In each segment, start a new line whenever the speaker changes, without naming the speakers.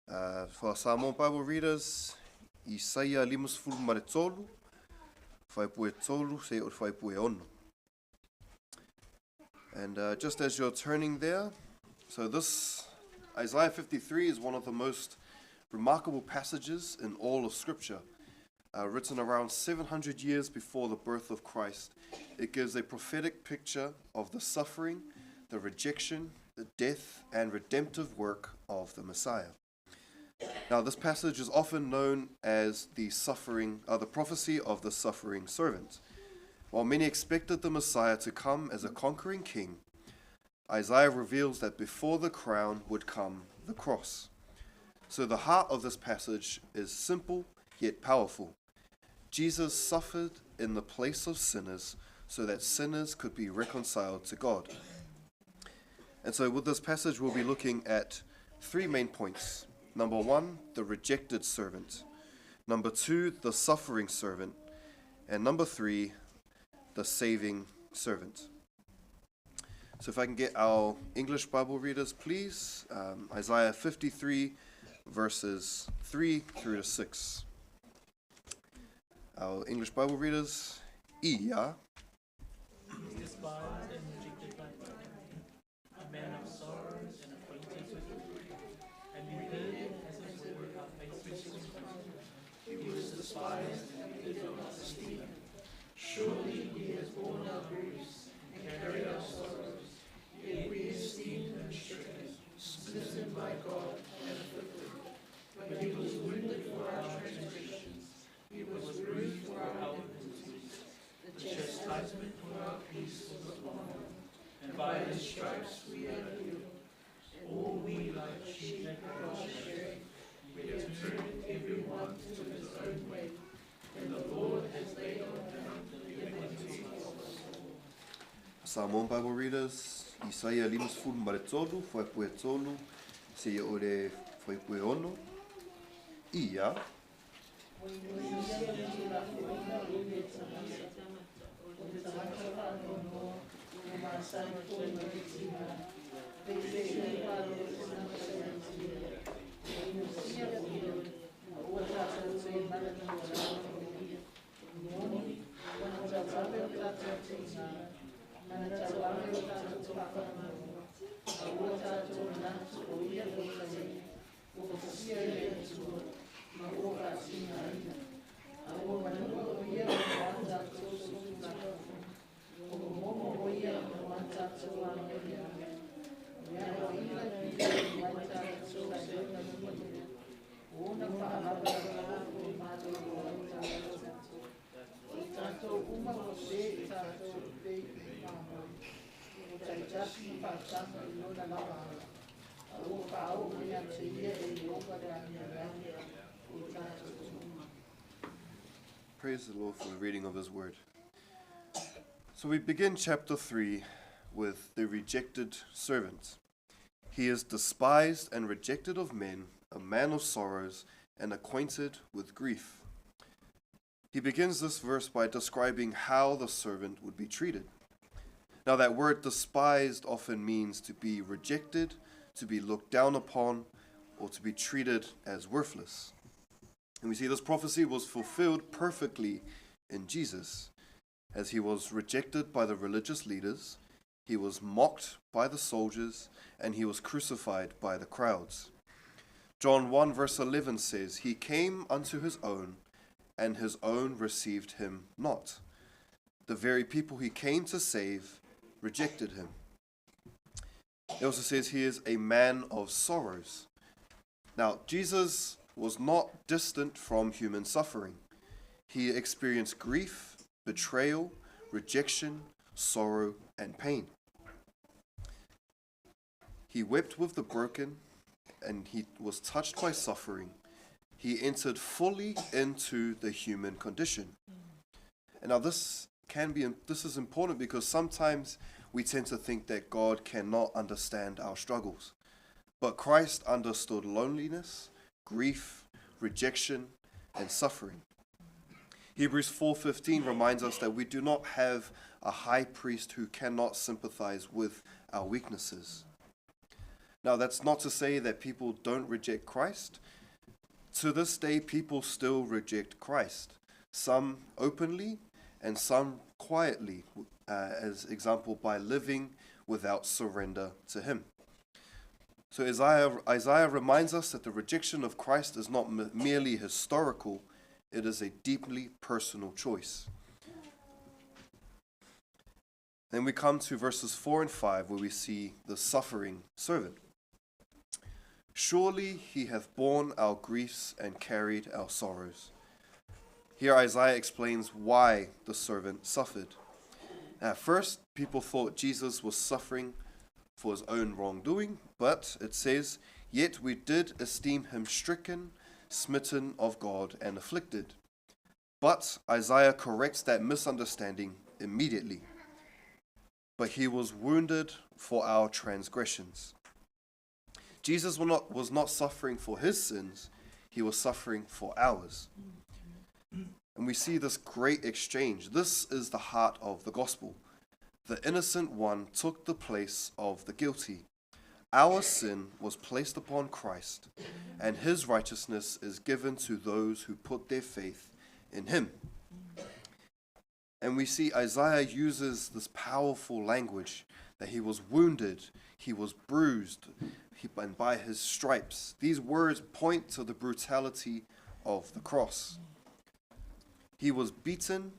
For our Samoan Bible readers, Isaia 53, fuaiupu e 3, seia oo i le fuaiupu e 6. And just as you're turning there, so this Isaiah 53 is one of the most remarkable passages in all of Scripture. Written around 700 years before the birth of Christ, it gives a prophetic picture of the suffering, the rejection, the death, and redemptive work of the Messiah. Now, this passage is often known as the suffering, the prophecy of the suffering servant. While many expected the Messiah to come as a conquering king, Isaiah reveals that before the crown would come the cross. So the heart of this passage is simple yet powerful. Jesus suffered in the place of sinners so that sinners could be reconciled to God. And so with this passage, we'll be looking at three main points. Number one, the rejected servant. Number two, the suffering servant. And number three, the saving servant. So if I can get our English Bible readers, please. Isaiah 53, verses 3 through to 6. Our English Bible readers, Ia.
Despised and rejected by men, a man of sorrows and acquainted with grief, and we hid as it were our faces from him. He was despised and we did not esteem him. Surely he has borne our griefs and carried our sorrows. Yet we esteemed him stricken, smitten by God, and afflicted. But he was wounded for our transgressions, he was bruised for our iniquities. The chastisement for our peace was upon him, and by his stripes we are healed. All we like sheep have gone astray. We have turned every one to his own way, and the Lord has laid on him the iniquity of us all.
Samoan Bible readers, Isaia 53, fuaiupu e 3, seia oo i le fuaiupu e 6. Ia. Praise the Lord for the reading of his word. So we begin chapter 3 with the rejected servant. He is despised and rejected of men, a man of sorrows, and acquainted with grief. He begins this verse by describing how the servant would be treated. Now, that word despised often means to be rejected, to be looked down upon, or to be treated as worthless. And we see this prophecy was fulfilled perfectly in Jesus, as he was rejected by the religious leaders, he was mocked by the soldiers, and he was crucified by the crowds. John 1 verse 11 says, He came unto his own, and his own received him not. The very people he came to save rejected him. It also says he is a man of sorrows. Now, Jesus was not distant from human suffering. He experienced grief, betrayal, rejection, sorrow, and pain. He wept with the broken, and he was touched by suffering. He entered fully into the human condition. And now this is important because sometimes we tend to think that God cannot understand our struggles. But Christ understood loneliness, grief, rejection, and suffering. Hebrews 4:15 reminds us that we do not have a high priest who cannot sympathize with our weaknesses. Now, that's not to say that people don't reject Christ. To this day, people still reject Christ, some openly and some quietly, as example, by living without surrender to Him. So Isaiah reminds us that the rejection of Christ is not merely historical, it is a deeply personal choice. Then we come to verses 4 and 5, where we see the suffering servant. Surely he hath borne our griefs and carried our sorrows. Here Isaiah explains why the servant suffered. At first, people thought Jesus was suffering for his own wrongdoing, but it says, Yet we did esteem him stricken, smitten of God, and afflicted. But Isaiah corrects that misunderstanding immediately. But he was wounded for our transgressions. Jesus was not suffering for his sins, he was suffering for ours. And we see this great exchange. This is the heart of the gospel. The innocent one took the place of the guilty. Our sin was placed upon Christ, and his righteousness is given to those who put their faith in him. And we see Isaiah uses this powerful language that he was wounded, he was bruised, and by his stripes. These words point to the brutality of the cross. He was beaten,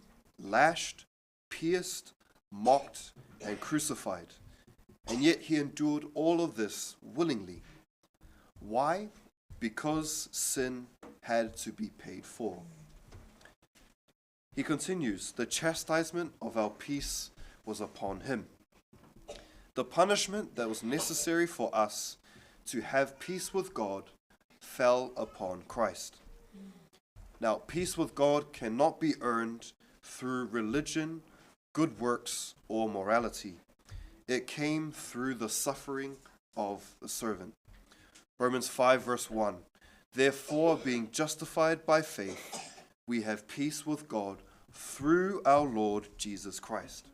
lashed, pierced, mocked, and crucified. And yet he endured all of this willingly. Why? Because sin had to be paid for. He continues, the chastisement of our peace was upon him. The punishment that was necessary for us to have peace with God fell upon Christ. Now, peace with God cannot be earned through religion, good works, or morality. It came through the suffering of the servant. Romans 5 verse 1, Therefore, being justified by faith, we have peace with God through our Lord Jesus Christ.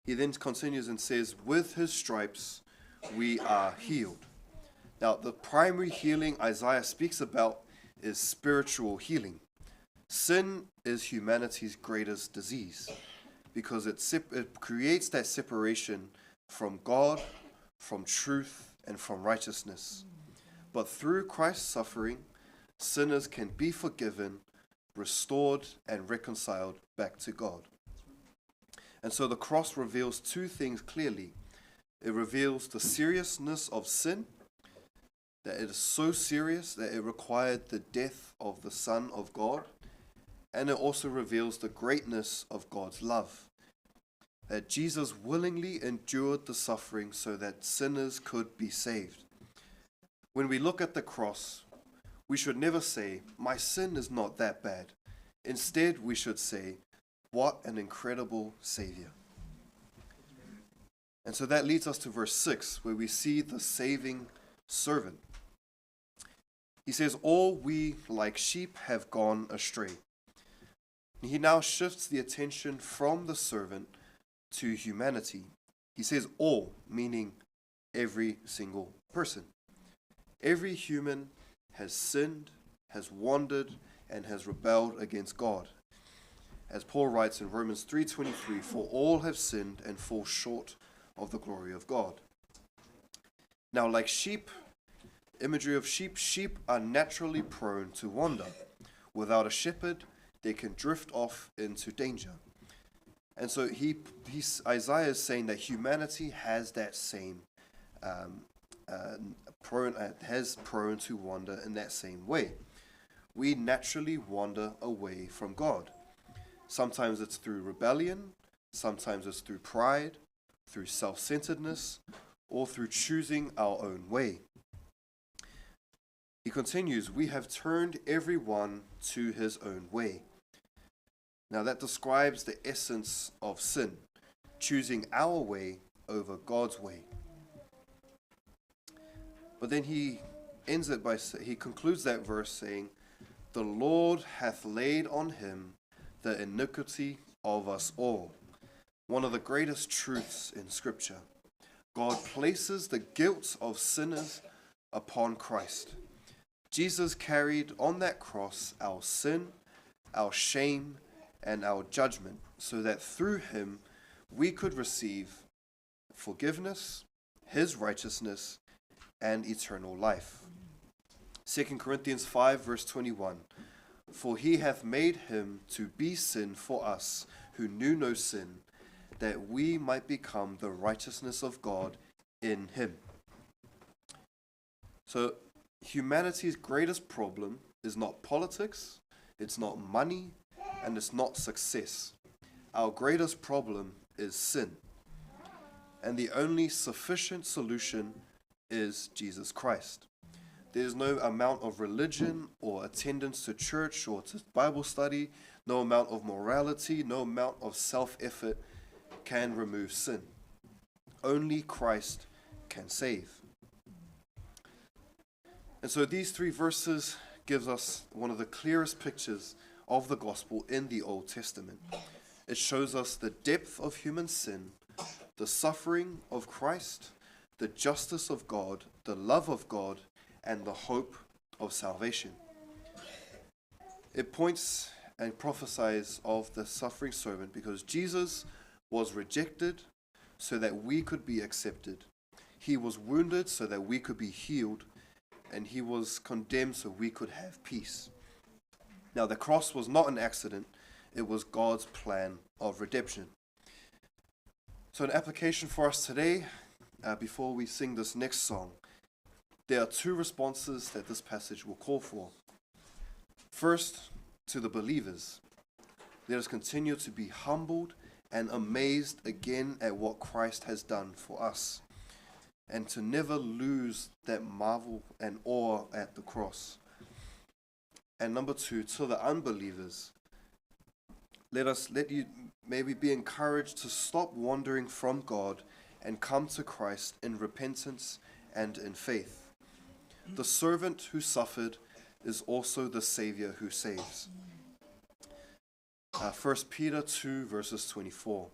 He then continues and says, with his stripes we are healed. Now, the primary healing Isaiah speaks about is spiritual healing. Sin is humanity's greatest disease because it creates that separation from God, from truth, and from righteousness. But through Christ's suffering, sinners can be forgiven, restored, and reconciled back to God. And so the cross reveals two things clearly. It reveals the seriousness of sin, that it is so serious that it required the death of the Son of God, and it also reveals the greatness of God's love, that Jesus willingly endured the suffering so that sinners could be saved. When we look at the cross, we should never say, my sin is not that bad. Instead, we should say, what an incredible Savior. And so that leads us to verse 6, where we see the saving servant. He says, all we like sheep have gone astray. He now shifts the attention from the servant to humanity. He says all, meaning every single person. Every human has sinned, has wandered, and has rebelled against God. As Paul writes in Romans 3:23, for all have sinned and fall short of the glory of God. Now, like sheep, imagery of sheep, sheep are naturally prone to wander. Without a shepherd, they can drift off into danger. And so Isaiah is saying that humanity has that same prone to wander in that same way. We naturally wander away from God. Sometimes it's through rebellion, sometimes it's through pride, through self-centeredness, or through choosing our own way. He continues, we have turned everyone to his own way. Now that describes the essence of sin, choosing our way over God's way. But then he ends it by, he concludes that verse saying, the Lord hath laid on him the iniquity of us all. One of the greatest truths in Scripture. God places the guilt of sinners upon Christ. Jesus carried on that cross our sin, our shame, and our judgment, so that through him we could receive forgiveness, his righteousness, and eternal life. 2 Corinthians 5, verse 21 For he hath made him to be sin for us who knew no sin, that we might become the righteousness of God in him. So, humanity's greatest problem is not politics, it's not money, and it's not success. Our greatest problem is sin. And the only sufficient solution is Jesus Christ. There's no amount of religion or attendance to church or to Bible study, no amount of morality, no amount of self effort can remove sin. Only Christ can save. And so these three verses gives us one of the clearest pictures of the gospel in the Old Testament. It shows us the depth of human sin, the suffering of Christ, the justice of God, the love of God, and the hope of salvation. It points and prophesies of the suffering servant because Jesus was rejected so that we could be accepted. He was wounded so that we could be healed, and he was condemned so we could have peace. Now, the cross was not an accident, it was God's plan of redemption. So, an application for us today, before we sing this next song, there are two responses that this passage will call for. First, to the believers, let us continue to be humbled and amazed again at what Christ has done for us, and to never lose that marvel and awe at the cross. And number two, to the unbelievers, let us let you maybe be encouraged to stop wandering from God and come to Christ in repentance and in faith. The servant who suffered is also the Savior who saves. 1 Peter 2, verses 24.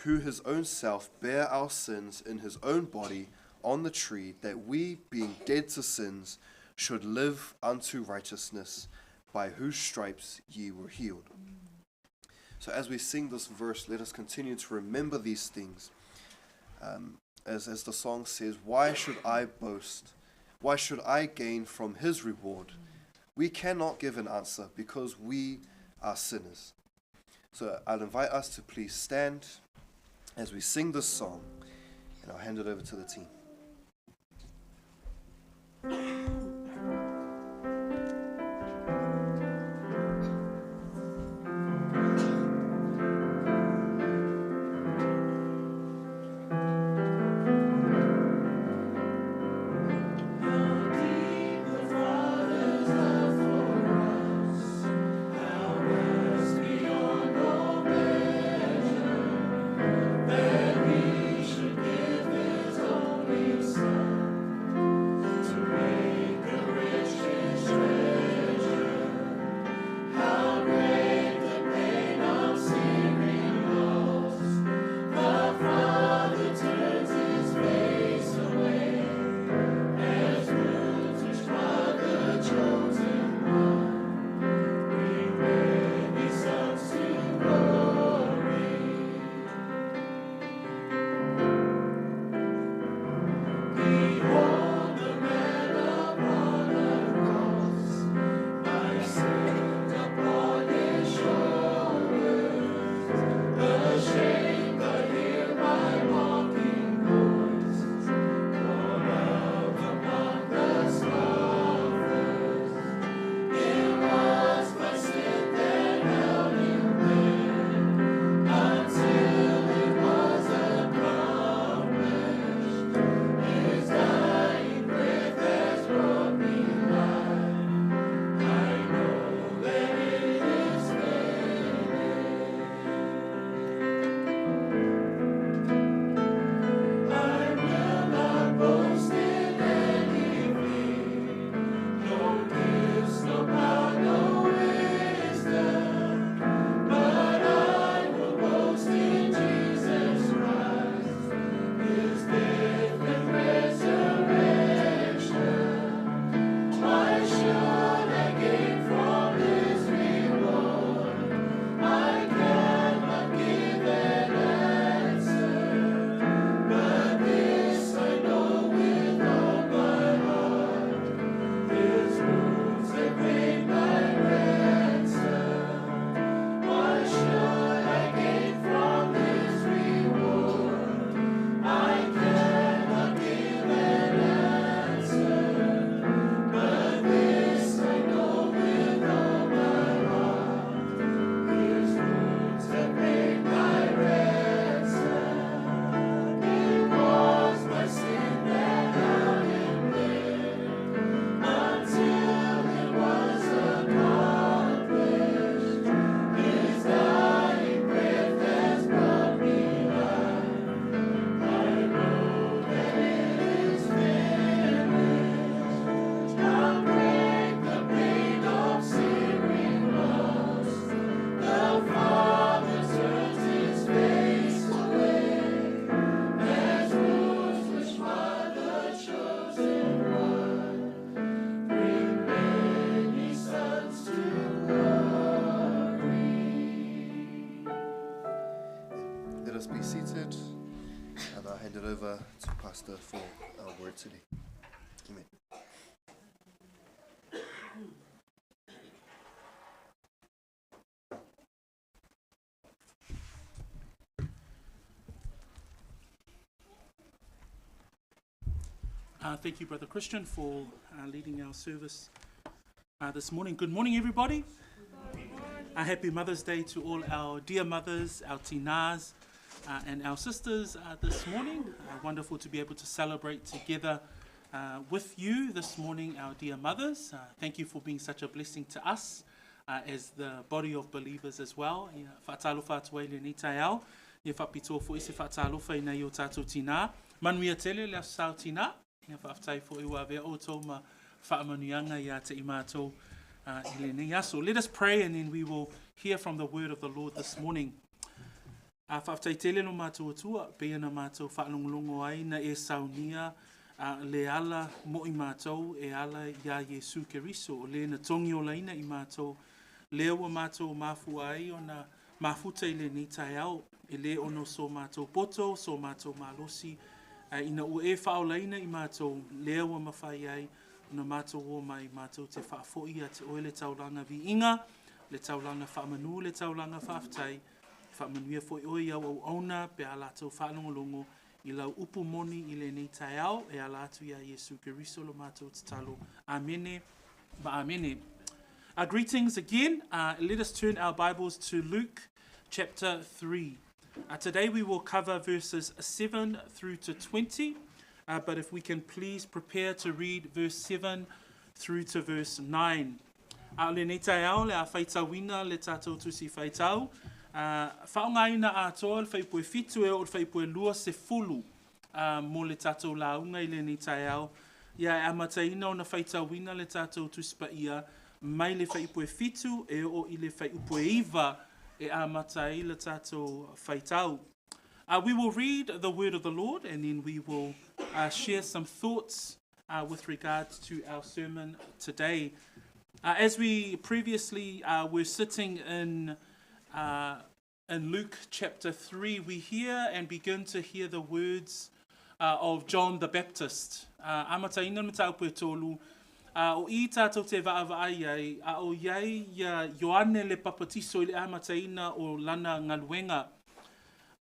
Who his own self bare our sins in his own body on the tree, that we, being dead to sins, should live unto righteousness, by whose stripes ye were healed. So as we sing this verse, let us continue to remember these things. As the song says, why should I boast? Why should I gain from his reward? We cannot give an answer because we are sinners. So I'll invite us to please stand as we sing this song, and I'll hand it over to the team.
Should give his only
seated, and I'll hand it over to Pastor for our word today. Amen.
Uh, thank you, Brother Christian, for uh, leading our service uh, this morning. Good morning, everybody. A happy Mother's Day to all our dear mothers, our tinas, uh, and our sisters uh, this morning. Uh, wonderful to be able to celebrate together uh, with you this morning, our dear mothers. Uh, thank you for being such a blessing to us uh, as the body of believers as well. Ia whaatalofa atu ai lenei taeao. Ia whapitoa fo'i se whaatalofa i nei o tātou tinā. Manuia tele le aso sao tinā. Ia whaaftai fo'i ua avea outou ma whaamanuianga ia te i mātou i lenei aso. Let us pray and then we will hear from the word of the Lord this morning. A whaaftai tele no mātou atua, pe ana mātou whaalongolongo ai na e saunia a le ala mo i mātou e ala ia Iesu Keriso, o le na tongi o laina i mātou, lea ua mātou mafua ai o na mafuta i lenei taeao, e le ono so mātou poto, so mātou malosi, a ina ua e whaolaina i mātou, lea ua mawhai ai, o na mātou o mai mātou te whaafoi a te oe le taulanga viinga, le taulanga whaamanu, le taulanga whaaftai, whaamanuia foi oe au au auna, pe a lātou whaalongolongo, i lau upu moni i lenei taeao, e ala atu ia Iesu Keriso lo mātou tatalo. Amene, ma amene. Our greetings again. Uh, let us turn our Bibles to Luke chapter 3. Uh, today we will cover verses 7 through to 20, uh, but if we can please prepare to read verse 7 through to verse 9. A o lenei taeao le a faitauina le tātou tusi faitau. Uh, whaongaina atoa le whaipue fitu e o le whaipue lua se fulu uh, mō le tātou launga i lenei taeao. Ia e amataina ona faitauina le tātou tusi paia mai le whaipue fitu e o i le whaipue iwa e amata ai le tātou faitau. Uh, we will read the word of the Lord and then we will uh, share some thoughts uh, with regards to our sermon today. Uh, as we previously uh, were sitting in, uh, in Luke chapter 3, we hear and begin to hear the words uh, of John the Baptist. Uh, amata ina mataupu e tolu, uh, o i tātou te vaavaai ai, a o iai ia Ioane le papatiso i le amataina o lana ngaluenga.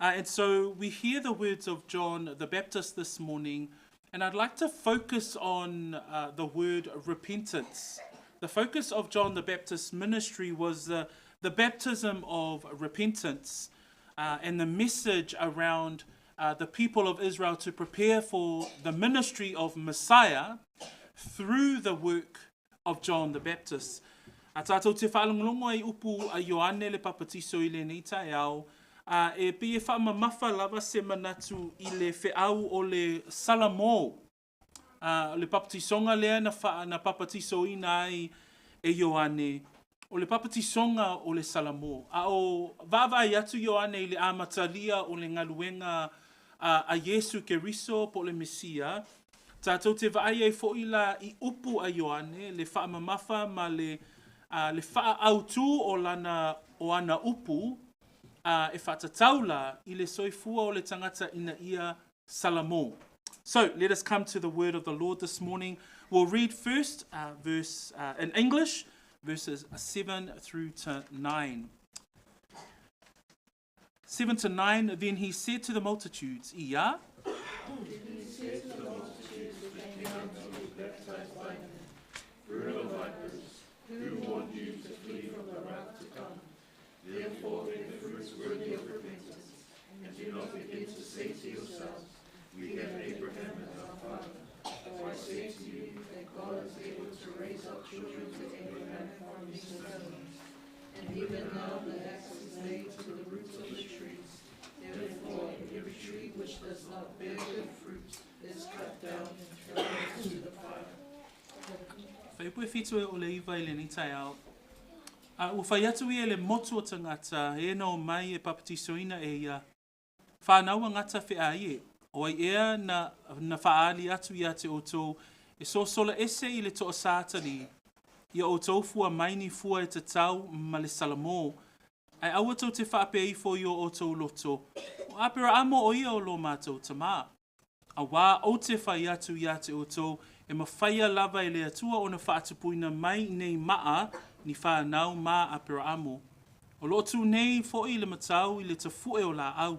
Uh, and so we hear the words of John the Baptist this morning, and I'd like to focus on uh, the word repentance. The focus of John the Baptist's ministry was the, the baptism of repentance uh, and the message around uh, the people of Israel to prepare for the ministry of Messiah through the work of John the Baptist. A tātou te whaalongolongo ai upu a Ioane le papatiso i lenei taeao, a e pi e whaamamafa lava se manatu i le wheau o le Salamo. A, le papatisonga lea na, wha, na papatiso ina ai e Ioane, o le papatisonga o le Salamo. A o vaavaai atu Ioane i le amatalia o le galuega a, a Iesu Keriso po o le Mesia, tātou te vaai ai fo'i la i upu a Ioane, le faamamafa ma le, a, le faaautu o lana, o ana upu, a, e faatatau la i le soifua o le tagata ina ia Salamo. So let us come to the word of the Lord this morning. We'll read first uh, verse uh, in English, verses 7 through to 9. 7 to 9, then he said to the multitudes, Ia.
Then he said to the multitudes that came out to be baptized by him, Brood of vipers, who warned you to flee from the wrath to come? Therefore bear fruits worthy of repentance, and do not begin to say to yourselves, We have Abraham as our father. For I say to you that God is able to raise up children to Abraham from these stones. And even now the axe is laid to the roots of the trees. Therefore every tree which does not bear good fruit is cut down and thrown into the fire.
Whaipu e whitu e o le iwa i lenei taeao. A ua whai atu ia le motu o tangata, e na o mai e papatisoina e ia. Whānau a ngata whea ie, o ai ea na, na whaali atu ia te outou, e sosola ese i le toa sātani, ia outou fua mai ni fua e tatau ma le Salamo, Ae aua tou te whaapea ifo i o outou loto, O Aperaamo o ia o lo matou tamā. Auā ou te whai atu ia te outou, e mawhaia lava e le Atua ona whaatupuina mai nei maa ni whānau mā Aperaamo. O loo tū nei foʻi le matau i le tafuʻe o laau.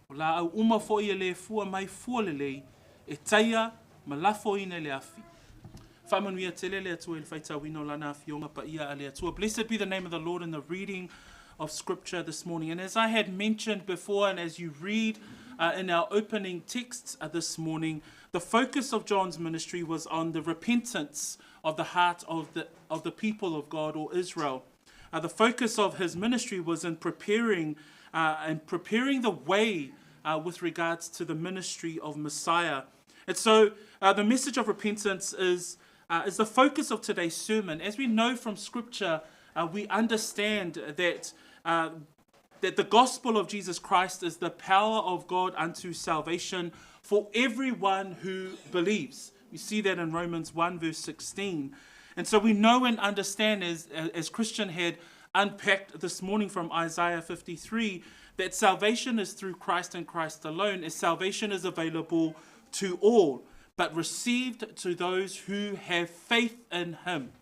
O laau uma foʻi e lē fua mai fua lelei, e taia ma lafoina i le afi. Faamanuia tele le Atua i le faitauina o Lana Afioga Paia a le Atua. Blessed be the name of the Lord in the reading of Scripture this morning. And as I had mentioned before, and as you read in our opening texts this morning, the focus of John's ministry was on the repentance of the heart of the people of God or Israel. The focus of his ministry was in preparing and preparing the way with regards to the ministry of Messiah. And so the message of repentance is the focus of today's sermon. As we know from Scripture, we understand that the gospel of Jesus Christ is the power of God unto salvation for everyone who believes. We see that in Romans 1, verse 16. And so we know and understand, as Christian had unpacked this morning from Isaiah 53, that salvation is through Christ and Christ alone, as salvation is available to all, but received to those who have faith in him.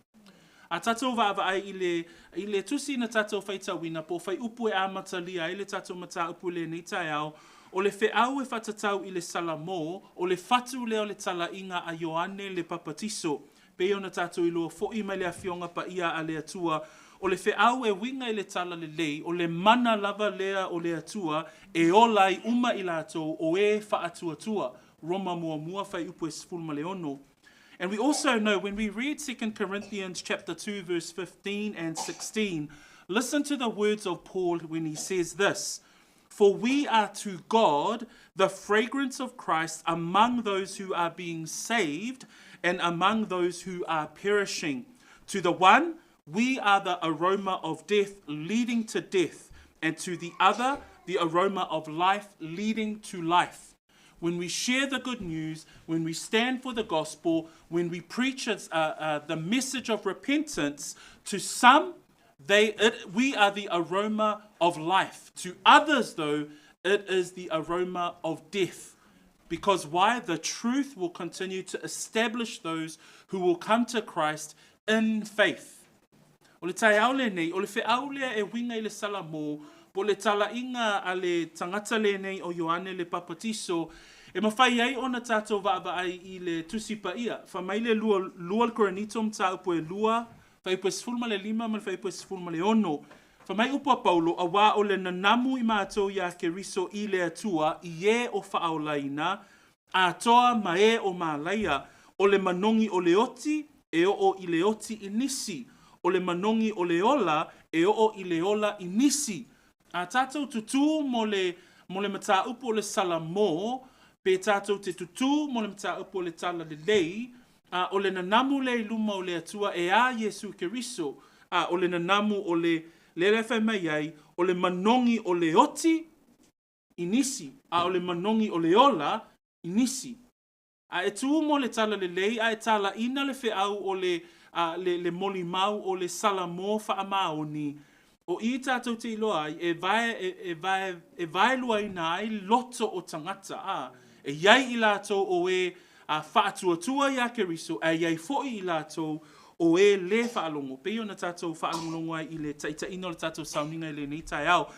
A tatou vaavaai i le tusi na tatou faitauina po o fuaiupu e amatalia ai le tatou mataupu i lenei taeao, o le feau e faatatau i le Salamo, o le fatu lea o le talaiga a Ioane le Papatiso. Pei ona tatou iloa foʻi mai le afioga paia a le Atua, o le feau e uiga i le tala lelei, o le mana lava lea o le Atua e ola ai uma i latou o e faatuatua. Roma muamua fuaiupu e 16. And we also know when we read 2 Corinthians chapter 2 verse 15 and 16, listen to the words of Paul when he says this: "For we are to God the fragrance of Christ among those who are being saved and among those who are perishing. To the one, we are the aroma of death leading to death, and to the other, the aroma of life leading to life." When we share the good news, when we stand for the gospel, when we preach the message of repentance, to some, we are the aroma of life. To others, though, it is the aroma of death. Because why? The truth will continue to establish those who will come to Christ in faith. O le taeao lenei, o le feau lea e uiga i le Salamo, po o le talaiga a le tagata lenei o Ioane le Papatiso, e mafai ai ona tatou vaavaai i le tusi paia. Fai mai le lua le Korinito mataupu e 2, fuaiupu e 15 ma le fuaiupu e 16. Fai mai upu a Paulo, auā o le nanamu i matou iā Keriso i le Atua, i e o faaolaina, atoa ma e o malaia, o le manogi o le oti, e oo i le oti i nisi. O le manogi o le ola, e oo i le ola i nisi. A tatou tutū mo le mataupu o le Salamo, pe tatou te tutū mo le mataupu o le tala lelei, a, o le nanamu lea i luma o le Atua e a Iesu Keriso, a, o le nanamu o le lea fai mai ai, o le manogi o le oti i nisi, a o le manogi o le ola i nisi. A e tū mo le tala lelei, a e talaina le feau o le molimau o le Salamo faamaoni, o i tatou te iloa ai, e vaeluaina ai loto o tagata, a. E iai i latou o e faatuatua iā Keriso, ae iai foʻi i latou o e lē faalogo. Pei ona tatou faalogologo ai i le taitaiga o le tatou sauniga i lenei taeao.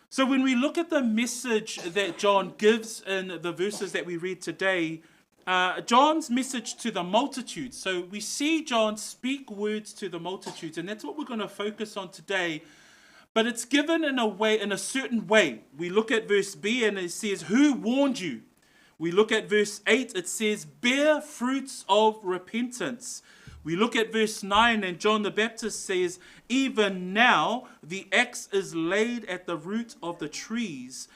So when we look at the message that John gives in the verses that we read today, John's message to the multitudes. So we see John speak words to the multitudes, and that's what we're going to focus on today. But it's given in a way, in a certain way. We look at verse B and it says, "Who warned you?" We look at verse 8, it says, "Bear fruits of repentance." We look at verse 9, and John the Baptist says, "Even now the axe is laid at the root of the trees.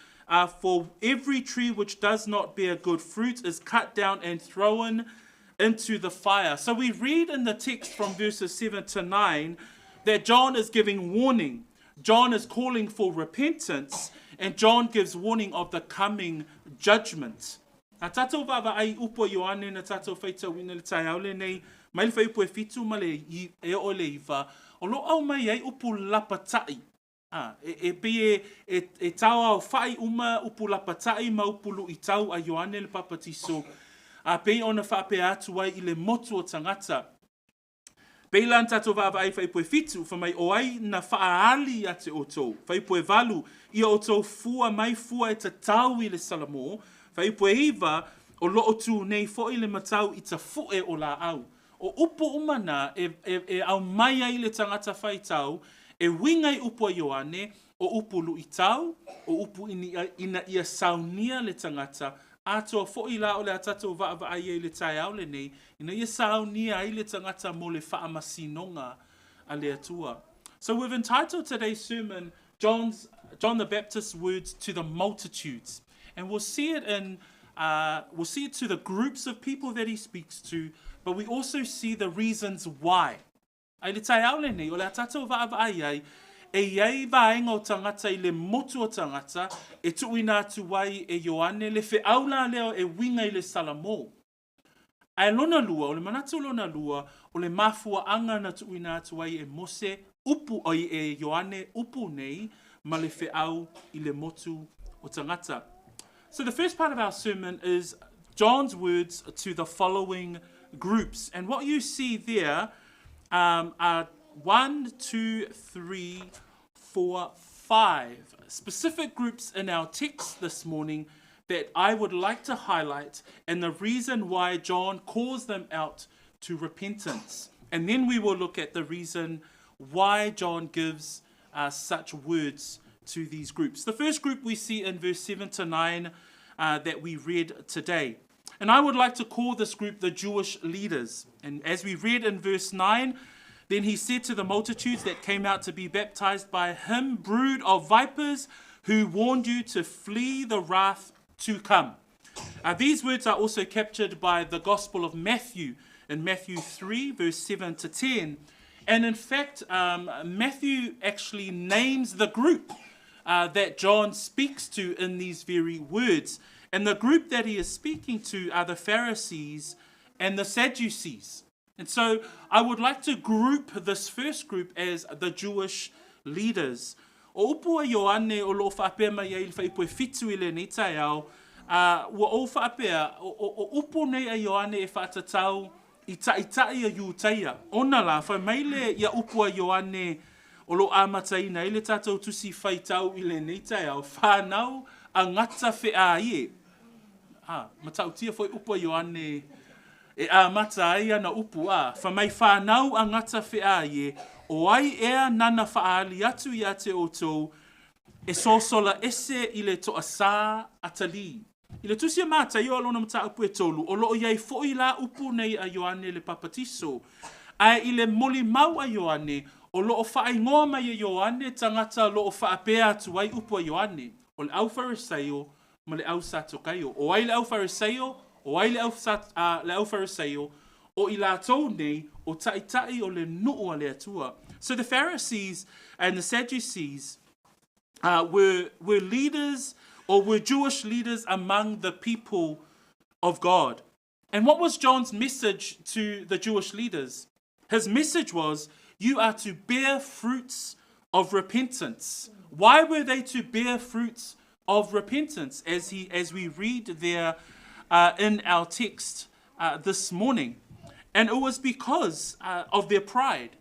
For every tree which does not bear good fruit is cut down and thrown into the fire." So we read in the text from verses 7 to 9 that John is giving warning. John is calling for repentance, and John gives warning of the coming judgment. A tatou vaavaai upu a Ioane na tatou faitauina i le taeao lenei, mai le fuaiupu e 7 ma le e oo i le 9, o loo aumai ai upu lapataʻi. A, e, e pei e, e, e taoaofaʻi uma upu lapataʻi ma upu luʻitau a Ioane le Papatiso, a pei ona faapea atu ai i le motu o tagata. Pei la na tatou vaavaai i fuaiupu e fitu, fai mai o ai na faaali ia te outou. Fuaiupu e valu, ia outou fua mai fua e tatau i le Salamo. Fuaiupu e iva, o lo o tu nei foi le matau i tafuʻe o laau. O upu uma na e, e, e aumai ai le tagata faitau e uiga i upu a Ioane, o upu luʻitau, o upu ina ia saunia le tagata, atoa foi la o le a tatou vaavaai ai i le taeao lenei, ina ia saunia ai le tagata mo le faamasinoga a le Atua. So we've entitled today's sermon John's, John the Baptist's words to the multitudes. And we'll see it in uh, we'll see it to the groups of people that he speaks to, but we also see the reasons why. A i le taeao lenei, o le a tatou vaavaai ai, e i ai vaega o tagata i le motu o tagata e tuuina atu ai e Ioane le feau la lea e uiga i le Salamo. Ae lona lua, o le manatu lona lua, o le mafuaaga na tuuina atu ai e Mose upu, oi, e Ioane upu nei ma le feau i le motu o tagata. So the first part of our sermon is John's words to the following groups. And what you see there um, are one, two, three, four, five specific groups in our text this morning that I would like to highlight and the reason why John calls them out to repentance. And then we will look at the reason why John gives uh, such words to these groups. The first group we see in verse 7 to 9 uh, that we read today. And I would like to call this group the Jewish leaders. And as we read in verse 9, then he said to the multitudes that came out to be baptized by him, Brood of vipers, who warned you to flee the wrath to come. Uh, these words are also captured by the Gospel of Matthew in Matthew 3, verse 7 to 10. And in fact, um, Matthew actually names the group uh, that John speaks to in these very words. And the group that he is speaking to are the Pharisees and the Sadducees. And so I would like to group this first group as the Jewish leaders. O upu a Ioane o loo faapea mai ai i le fuaiupu e fitu i lenei taeao, a ua ou faapea, o, o, o upu nei a Ioane e faatatau i taitai a Iutaia. Ona la, fai mai le ia upu a Ioane o loo amataina ai le tatou tusi faitau i lenei taeao, whanau a ngata wheā ie. A, matautia foi upu a Ioane e amata ai ana upu, a, fai mai whanau a ngata wheā ie, o ai ea nana whaali atu ia te outou, e sosola ese i le toasā atalii. I le Tusi a Mataio a lona mataupu e tolu, o loo i ai foi la upu nei a Ioane le Papatiso. Ae i le molimau a Ioane, o loo faaingoa mai e Ioane tagata o loo faapea atu ai upu a Ioane, o le au Farisaio ma le au Satokaio. O ai le au Farisaio, o ai le au, uh, le au Farisaio, o i latou nei o taitai o le nuu a le Atua. So the Pharisees and the Sadducees uh, were, were leaders or were Jewish leaders among the people of God. And what was John's message to the Jewish leaders? His message was, You are to bear fruits of repentance. Why were they to bear fruits of repentance? As, he, as we read there uh, in our text uh, this morning. And it was because uh, of their pride,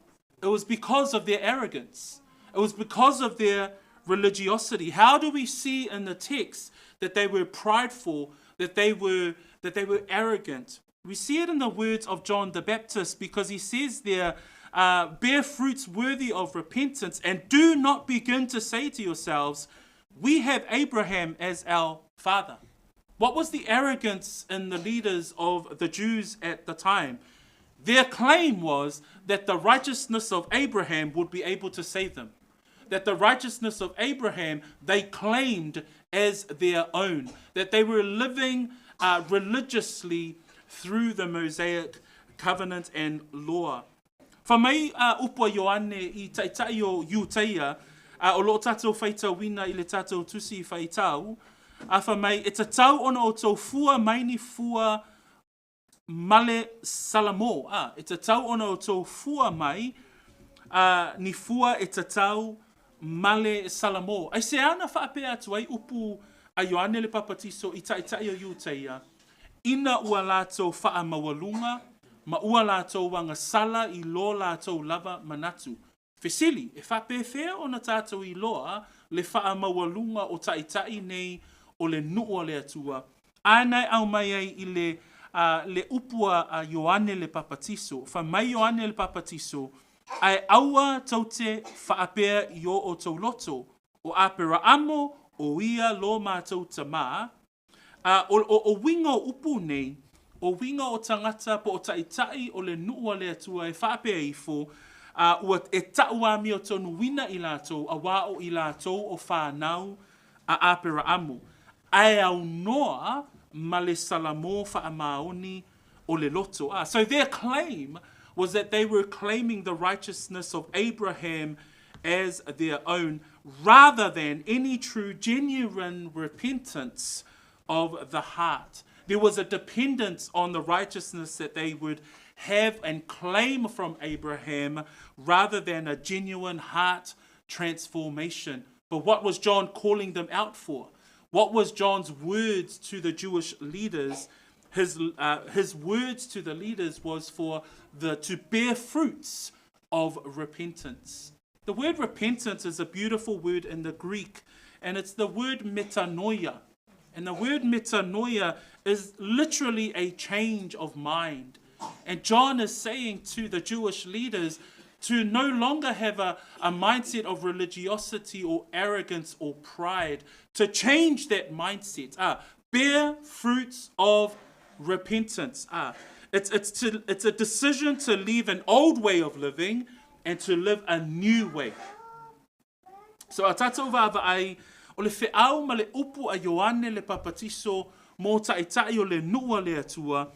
it was because of their arrogance, it was because of their religiosity. How do we see in the text that they were prideful, that they were, that they were arrogant? We see it in the words of John the Baptist because he says there, uh, bear fruits worthy of repentance and do not begin to say to yourselves, We have Abraham as our father. What was the arrogance in the leaders of the Jews at the time? Their claim was that the righteousness of Abraham would be able to save them. That the righteousness of Abraham they claimed as their own. That they were living uh, religiously through the Mosaic covenant and law. Fa mai a upu a Ioane i taitai o Iutaia, a o loo tatou faitauina i le tatou tusi i faitau, a fa mai e tatau ona outou fua mai ni fua male Salamo, a e tatau ona outou fua mai a ni fua e tatau ma le Salamo. Aisea na faapea atu ai upu a Ioane le Papatiso i Taitai o Iutaia, ina ua latou faamaualuga ma ua latou agasala i lo latou lava manatu. Fesili, e faapefea ona tatou iloa le faamaualuga o Taitai nei o le nuu a le Atua? A na e aumai ai i le, le upu a Ioane le Papatiso. Fai mai Ioane le Papatiso, ae aua tou te faapea i o outou loto, o Aperaamo o ia lo matou tamā. A, o uiga o upu nei, o uiga o tagata po o taitai o le nuu a le Atua e faapea ifo, a, ua e ta'u amiotonuina i latou, auā o i latou o fanau a Aperaamo, ae aunoa ma le Salamo faamaoni o le loto. Ah, so their claim was that they were claiming the righteousness of Abraham as their own, rather than any true, genuine repentance of the heart. There was a dependence on the righteousness that they would have and claim from Abraham rather than a genuine heart transformation. But what was John calling them out for? What was John's words to the Jewish leaders? His words to the leaders was for the to bear fruits of repentance. The word repentance is a beautiful word in the Greek, and it's the word metanoia. And the word metanoia is literally a change of mind. And John is saying to the Jewish leaders to no longer have a mindset of religiosity or arrogance or pride, to change that mindset. Bear fruits of repentance. It's a decision to leave an old way of living and to live a new way. So a tātou vaavaai, o le feau ma le upu a Ioane le Papatiso mo taitai o le nuu a le Atua,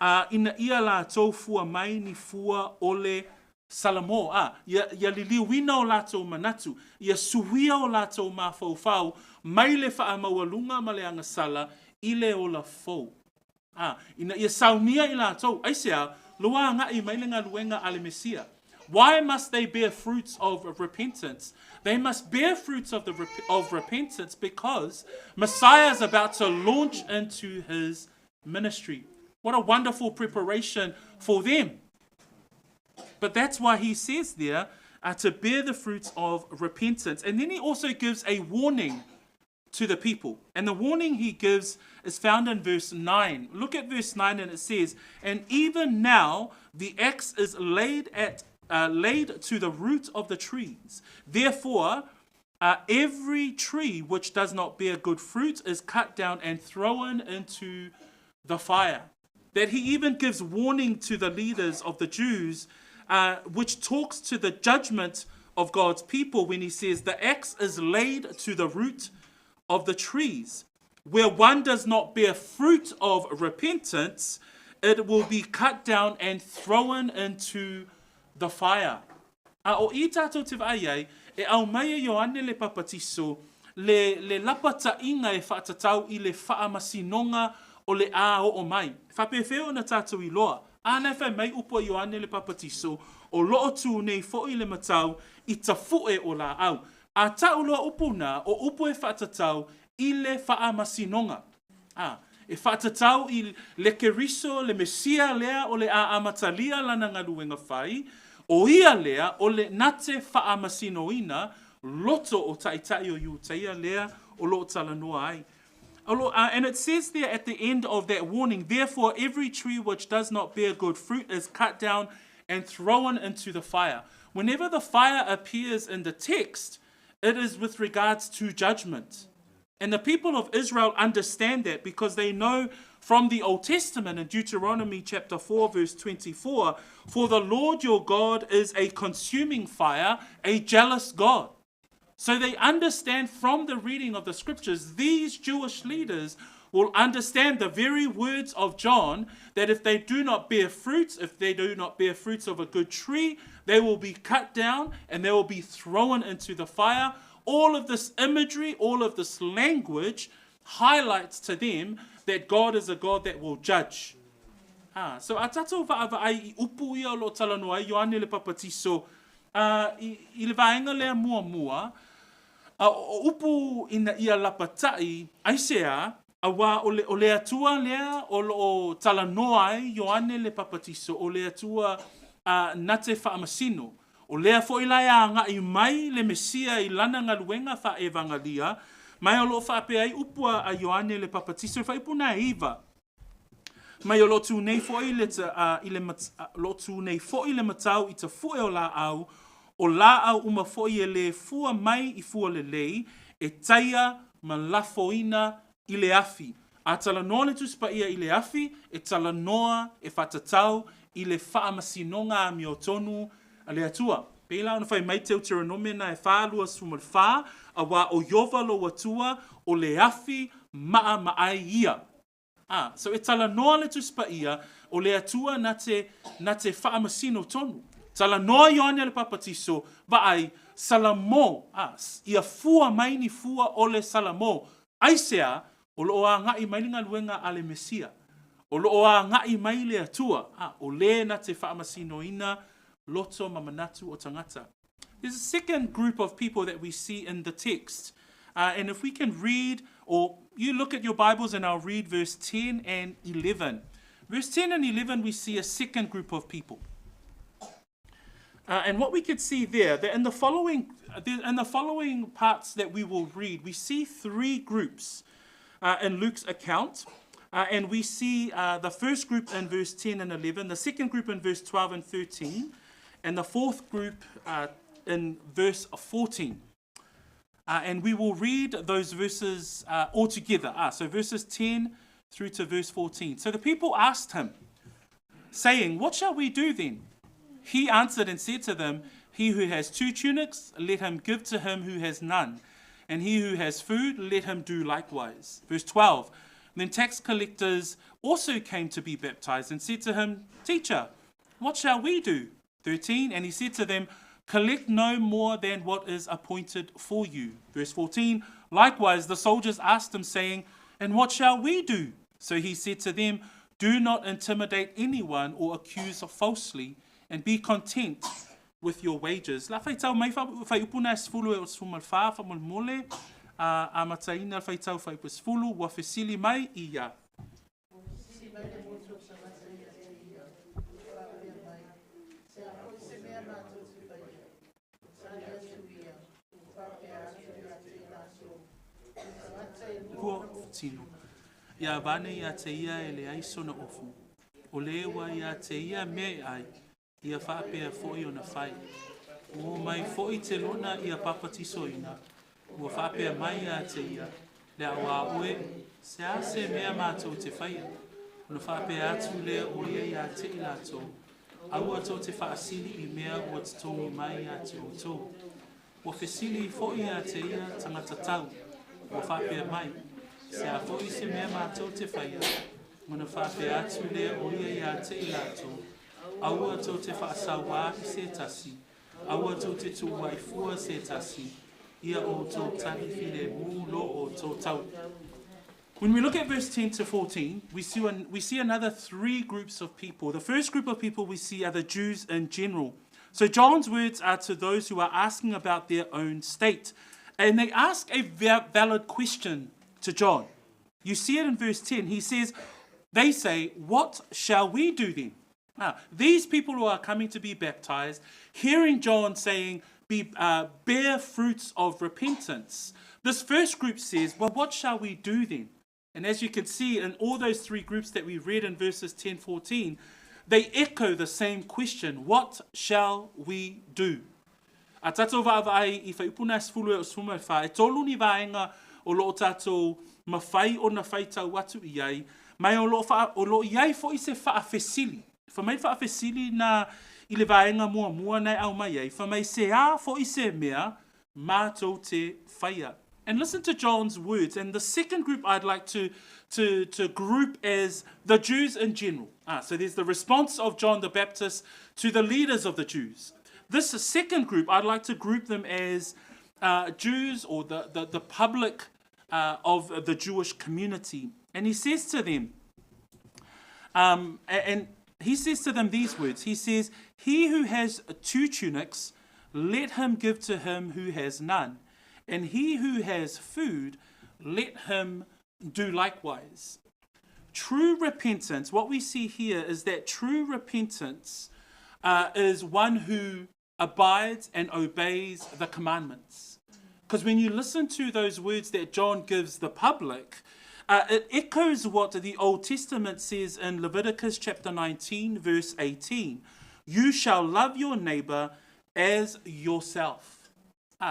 a ina ia latou fua mai ni fua o le Salamo, a, ia liliuina o latou manatu, ia suia o latou mafaufau mai le faamaualuga ma le agasala i le ola fou. A, ina ia saunia i latou, aisea, lua agai mai le galuega a le Mesia. Why must they bear fruits of repentance? They must bear fruits of repentance because Messiah is about to launch into his ministry. What a wonderful preparation for them. But that's why he says there to bear the fruits of repentance. And then he also gives a warning to the people. And the warning he gives is found in verse 9. Look at verse 9, and it says, "And even now the axe is laid to the root of the trees. Therefore, every tree which does not bear good fruit is cut down and thrown into the fire." That he even gives warning to the leaders of the Jews, which talks to the judgment of God's people when he says the axe is laid to the root of the trees. Where one does not bear fruit of repentance, it will be cut down and thrown into the fire. A o i tātou te vaai ai, e aumai e Ioane le Papatiso le lapataiga e faatatau i le faamasinoga o le a oo mai. Faapefea ona tatou iloa? A na e fai mai upu a Ioane le Papatiso, o loo tū nei foʻi le matau i tafuʻe o laau. A ta'u loa upu na, o upu e faatatau i le faamasinoga. A, e faatatau i le Keriso, le Mesia lea o le a amatalia lana galuega fai, o ia lea o le na te faamasinoina loto o taitai o Iutaia lea o loo talanoa ai. And it says there at the end of that warning, "Therefore, every tree which does not bear good fruit is cut down and thrown into the fire." Whenever the fire appears in the text, it is with regards to judgment. And the people of Israel understand that because they know from the Old Testament in Deuteronomy chapter 4, verse 24, "For the Lord your God is a consuming fire, a jealous God." So they understand from the reading of the scriptures, these Jewish leaders will understand the very words of John that if they do not bear fruits, if they do not bear fruits of a good tree, they will be cut down and they will be thrown into the fire. All of this imagery, all of this language highlights to them that God is a God that will judge. Ah, so a tātou vaavaai i upu ia o lo talanoa ai Ioane le Papatiso i le vaega lea muamua, A o upu ina ia lapataʻi, aisea? Auā o le, o le Atua lea o lo o talanoa ai Ioane le Papatiso, o le Atua a na te faamasino. O lea foi la e agaʻi mai le Mesia i lana galuega faaevagalia, ma e o lo o faapea ai upu a Ioane le Papatiso i fuaiupu na e 9. Mai o lo o tu nei foi le, i le, lo o tu nei foi le matau i tafue o laau, o laau uma foi e le fua mai i fua lelei, e taia ma lafoina i le afi. A talanoa le Tusi Paia i le afi, e talanoa, e faatatau i le faamasinoga amiotonu a le Atua. Pei la ona fai mai Teuteronome na e 4:24, Auā o Ieova lou Atua, o le afi maʻamaʻai ia. Ā, so e talanoa le Tusi Paia, o le Atua na te, na te faamasino tonu. Talanoa Ioane le Papatiso, vaai, Salamo, ā, ia fua mai ni fua o le Salamo. Aisea? O lo o agaʻi mai le galuega a le Mesia. O lo o agaʻi mai le Atua, ā, o le na te faamasinoina loto ma manatu o tagata. There's a second group of people that we see in the text. And if we can read, or you look at your Bibles and I'll read verse 10 and 11. Verse 10 and 11, we see a second group of people. And what we could see there, that in the following, in the following parts that we will read, we see three groups in Luke's account. And we see the first group in verse 10 and 11, the second group in verse 12 and 13, and the fourth group in verse 14. And we will read those verses all together. So verses 10 through to verse 14. So the people asked him, saying, What shall we do then? He answered and said to them, He who has two tunics, let him give to him who has none. And he who has food, let him do likewise. Verse 12. Then tax collectors also came to be baptized and said to him, Teacher, what shall we do? 13. And he said to them, Collect no more than what is appointed for you. Verse 14. Likewise, the soldiers asked him, saying, And what shall we do? So he said to them, Do not intimidate anyone or accuse falsely, and be content with your wages. La faitau mai fuaiupu na e sefulu e o sefulu ma le fa, faamolemole, a amataina le faitau fuaiupu e sefulu, ua fesili mai ia.
Ua fesili mai le motu o tagata ia te ia, ua faapea mai, Se a foi se mea matou te faia? Ua tali atu ia, ua faapea atu ia te i latou, O tagata e lua
Ua
ona ofu.
tino. Ia vane ia te ia e leai sona ofu. O le ua ia te ia mea e ai, ia faapea foi ona fai. Ua omai foi te lona ia papatisoina, ua faapea mai ia te ia, Le ao a oe, se a se mea matou te faia? Ona faapea atu lea o ia ia te i latou, Aua tou te faasili i mea ua totogi mai ia te outou. Ua fesili foi ia te ia tangata tau, ua faapea mai, Se a foi se mea matou te faia? Ona faapea atu lea o ia ia te i latou, Aua tou te faasauā i se tasi, aua tou te tuuai fua se tasi, ia outou tali filemu lo outou tau. When we look at verse 10 to 14, we see, we see another three groups of people. The first group of people we see are the Jews in general. So John's words are to those who are asking about their own state. And they ask a valid question to John. You see it in verse 10. He says, They say, What shall we do then? Now, these people who are coming to be baptized, hearing John saying, Be, bear fruits of repentance. This first group says, Well, what shall we do then? And as you can see in all those three groups that we read in verses 10 14, they echo the same question What shall we do? A tatou vaavaai i fuaiupu na e sefulu e o sefulu ma le fa, e tolu ni vaega o lo o tatou mafai ona faitau atu i ai, ma e o lo o wha, o lo o i ai foi se faafesili. Fai mai le faafesili na i le vaega muamua na e aumai ai, fai mai se a foi se mea matou te whaia. And listen to John's words. And the second group I'd like to, to, to group as the Jews in general. So there's the response of John the Baptist to the leaders of the Jews. This second group, I'd like to group them as Jews or the, the, the public of the Jewish community. And he says to them, and he says to them these words He says, He who has two tunics, let him give to him who has none. And he who has food, let him do likewise. True repentance, what we see here is that true repentance is one who abides and obeys the commandments. Because when you listen to those words that John gives the public, it echoes what the Old Testament says in Leviticus chapter 19, verse 18. You shall love your neighbor as yourself.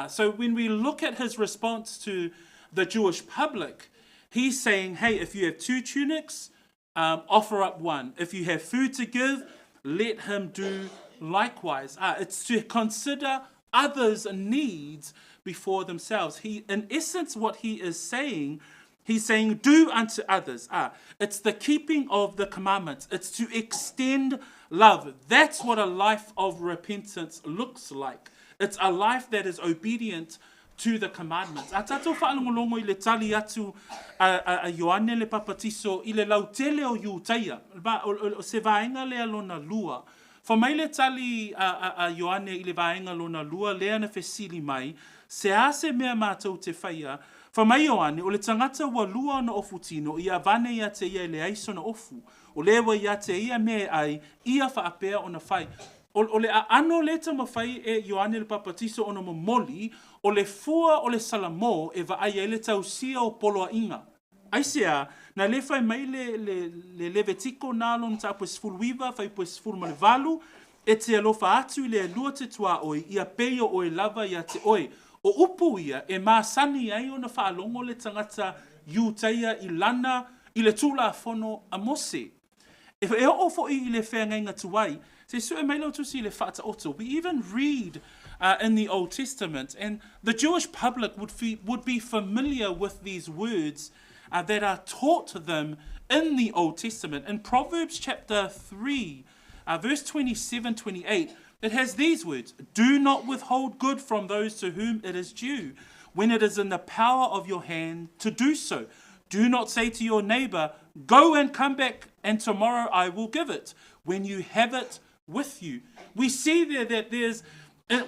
So when we look at his response to the Jewish public, he's saying, hey, if you have 2 tunics, offer up one. If you have food to give, let him do likewise. It's to consider others' needs before themselves. In essence, what he is saying, he's saying, do unto others. It's the keeping of the commandments. It's to extend love. That's what a life of repentance looks like. It's a life that is obedient to the commandments. A tātou whaalongolongo i le tali atu a Ioane le Papatiso i le lautele o Iutaia. Ba, o se vaenga lea lona lua. Fa mai le tali a Ioane i le vaenga lona lua lea na fesili mai, se a se mea mātou te whaia, fa mai Ioane, o le tangata ua lua ona ofu tino, ia vane ia te ia i le aiso na ofu. O lewa ia te ia me ai, ia whaapea ona whai. O le ano le tamawhai e Ioane le Papatiso ona momoli, o le fua o le Salamo e vaai ai le tausia o poloa inga. Ai sea, na le whai mai le Levitiko nā lona tāpue sefuluiva, whai pue sefulu ma le valu, e te alofa atu i le lua te tua oi, ia peio oe lava ia te oe. O upu ia, e māsani ai ona whaalongo le tangata Iutaia i lana, i le tūla fono a Mose. E o fo i le whaangainga tuai, se sue mai lau tusi le whaata oto. We even read in the Old Testament, and the Jewish public would be familiar with these words that are taught to them in the Old Testament. In Proverbs chapter 3, verse 27-28, it has these words, Do not withhold good from those to whom it is due, when it is in the power of your hand to do so. Do not say to your neighbor, Go and come back, and tomorrow I will give it, when you have it with you. We see there that there's,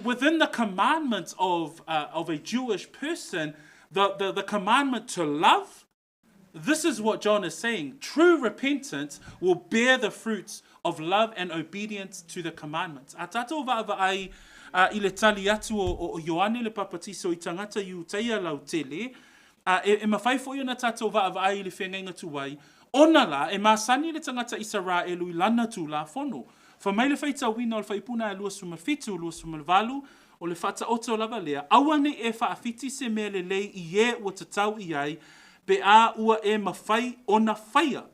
within the commandments of a Jewish person, the commandment to love. This is what John is saying. True repentance will bear the fruits of love and obedience to the commandments. A tātou vaavaai i le tali atu o Ioane le Papatiso i tangata Iutaia lautele, e mawhai fo ona tātou vaavaai i le whengainga tuai, ona la, e māsani le tangata Israelu i lana tū la fono. Fa mai le whaitauina o le whaipuna e 27, 28, o le whataoto lava lea, aua nei e whaawhiti se mea le lei i e ua tatau i ai, pe a ua e mawhai ona whaia.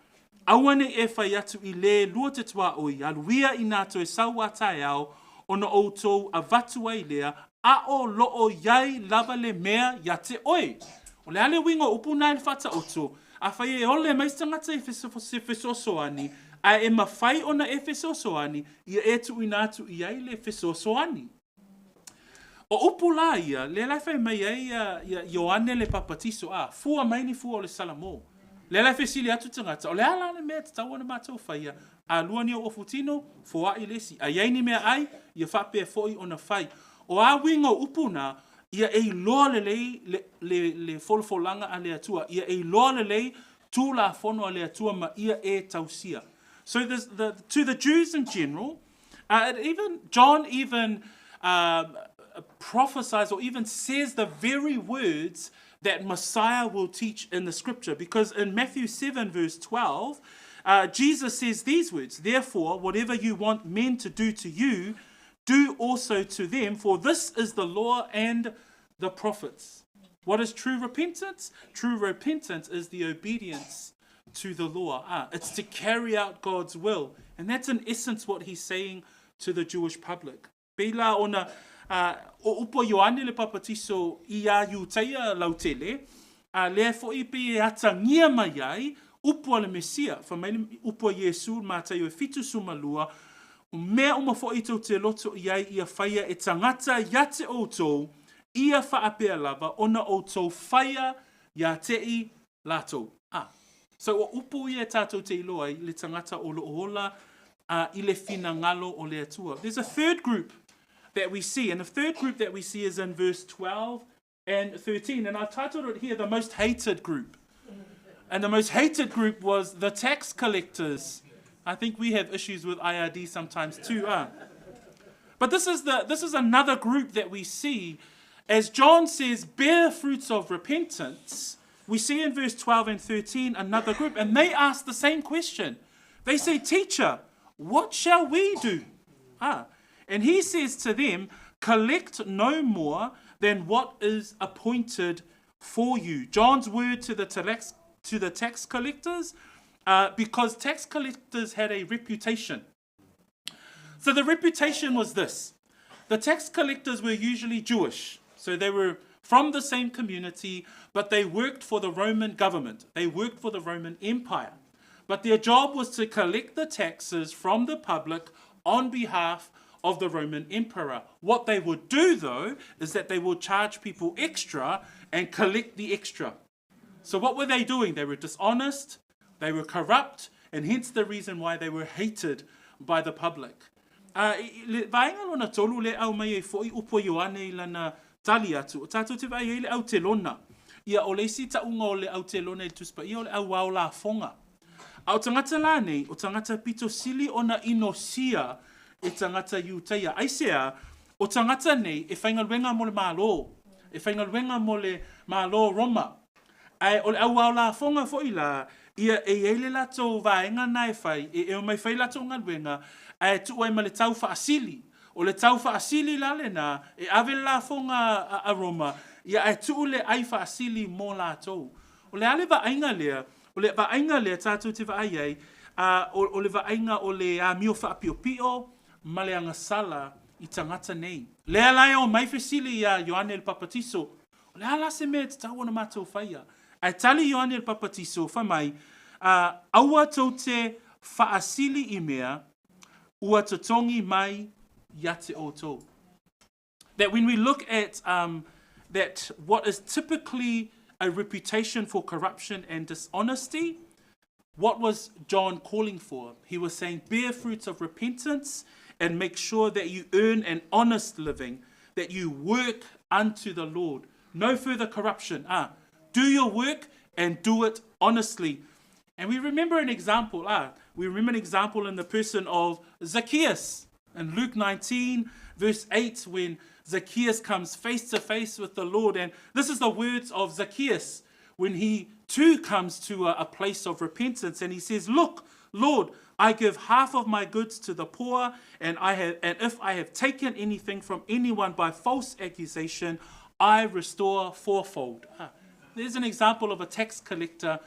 Aua nei e whai atu i le lua te tua oi, aluia i nā toe saua tae ao, ona outou a vatu ai lea, a o loo iai lava le mea ia te oe. O le ale wingo upu nā le whataoto, a whai e ole mai tangata i fesosoani, a e mawhai ona e fesosoani, ia e tu ina atu i ai le fesosoani. O upu la ia, le lai whai mai ai ia Ioane le Papatiso, a fua mai ni fua o le Salamo. Le lai fesili atu tangata, o le ala le mea te tau ana mātou whaia, a lua ni o ofutino, foa i lesi. A iai ni mea ai, ia whapea foi ona whai. O a wingo upu nā, ia e iloa le lei le folofolanga a le atua, ia e iloa le lei tūla fono a le atua ma ia e tausia. So to the Jews in general, John even prophesies or even says the very words that Messiah will teach in the scripture. Because in Matthew 7 verse 12, Jesus says these words, Therefore, whatever you want men to do to you, do also to them, for this is the law and the prophets. What is true repentance? True repentance is the obedience to the law. It's to carry out God's will. And that's in essence what he's saying to the Jewish public. Pela ona o upo Ioane le Papatiso i a Iutaia lautele, lea foi pe e atangia mai ai, upo a le Mesia, fa mai upo a Iesu Mataio e 7:12, o mea uma foi tau te loto i ai ia whaia e tangata ia te outou, ia whaapea lava, ona outou whaia ia te i lātou. So o upo ia tātou te iloa i le tangata o loohola i le whinangalo o le atua. There's a third group that we see, and the third group that we see is in verse 12 and 13. And I've titled it here, The Most Hated Group. And the most hated group was the tax collectors. I think we have issues with IRD sometimes too, huh? But this is, the, this is another group that we see. As John says, bear fruits of repentance. We see in verse 12 and 13 another group, and they ask the same question. They say, Teacher, what shall we do? Ah, and he says to them, Collect no more than what is appointed for you. John's word to the tax, to the tax collectors, uh, because tax collectors had a reputation. So the reputation was this the tax collectors were usually Jewish, so they were from the same community, but they worked for the Roman government, they worked for the Roman Empire. But their job was to collect the taxes from the public on behalf of the Roman emperor. What they would do, though, is that they would charge people extra and collect the extra. So, what were they doing? They were dishonest, they were corrupt, and hence the reason why they were hated by the public. Uh, le vaenga lona tolu le au mai e fo'i upo Ioane i lana tali atu, o tātou te vai ai le au te lona. Ia o le isi taunga o le au te lona i le Tusi Paia o le au ao lafoga. A o tagata la nei, o tagata pito sili ona inosia e tagata Iutaia. Aisea, o tagata nei e faigaluega mo le Malo, e faigaluega mo le Malo o Roma. Ae o le au ao lafoga foi la, ia e i ai le latou vaega na e fai, e, e omai fai latou galuega, ae tuu ai ma le tau faasili. O le tau faasili la lena, e ave le lafoga a, a Roma, ia ae tuu le ai faasili mo latou. O le a le vaaiga lea? O le vaaiga lea tātou te vaai ai, a, o, o le vaaiga o le amio faapiopio ma le agasala i tagata nei. Lea la e omai fesili iā Ioane le Papatiso, o le a la se mea e tatau ona mātou whaia? Ae tali Ioane le Papatiso, whai mai, a, aua tou te whaasili i mea, ua totongi mai ia te outou. That when we look at um, that what is typically a reputation for corruption and dishonesty, what was John calling for? He was saying, bear fruits of repentance and make sure that you earn an honest living, that you work unto the Lord. No further corruption. Ah, do your work and do it honestly. And we remember an example. Ah, we remember an example in the person of Zacchaeus in Luke 19, verse 8, when Zacchaeus comes face to face with the Lord. And this is the words of Zacchaeus when he too comes to a, a place of repentance. And he says, Look, Lord, I give half of my goods to the poor, and, I have, and if I have taken anything from anyone by false accusation, I restore fourfold. Ah, there's an example of a tax collector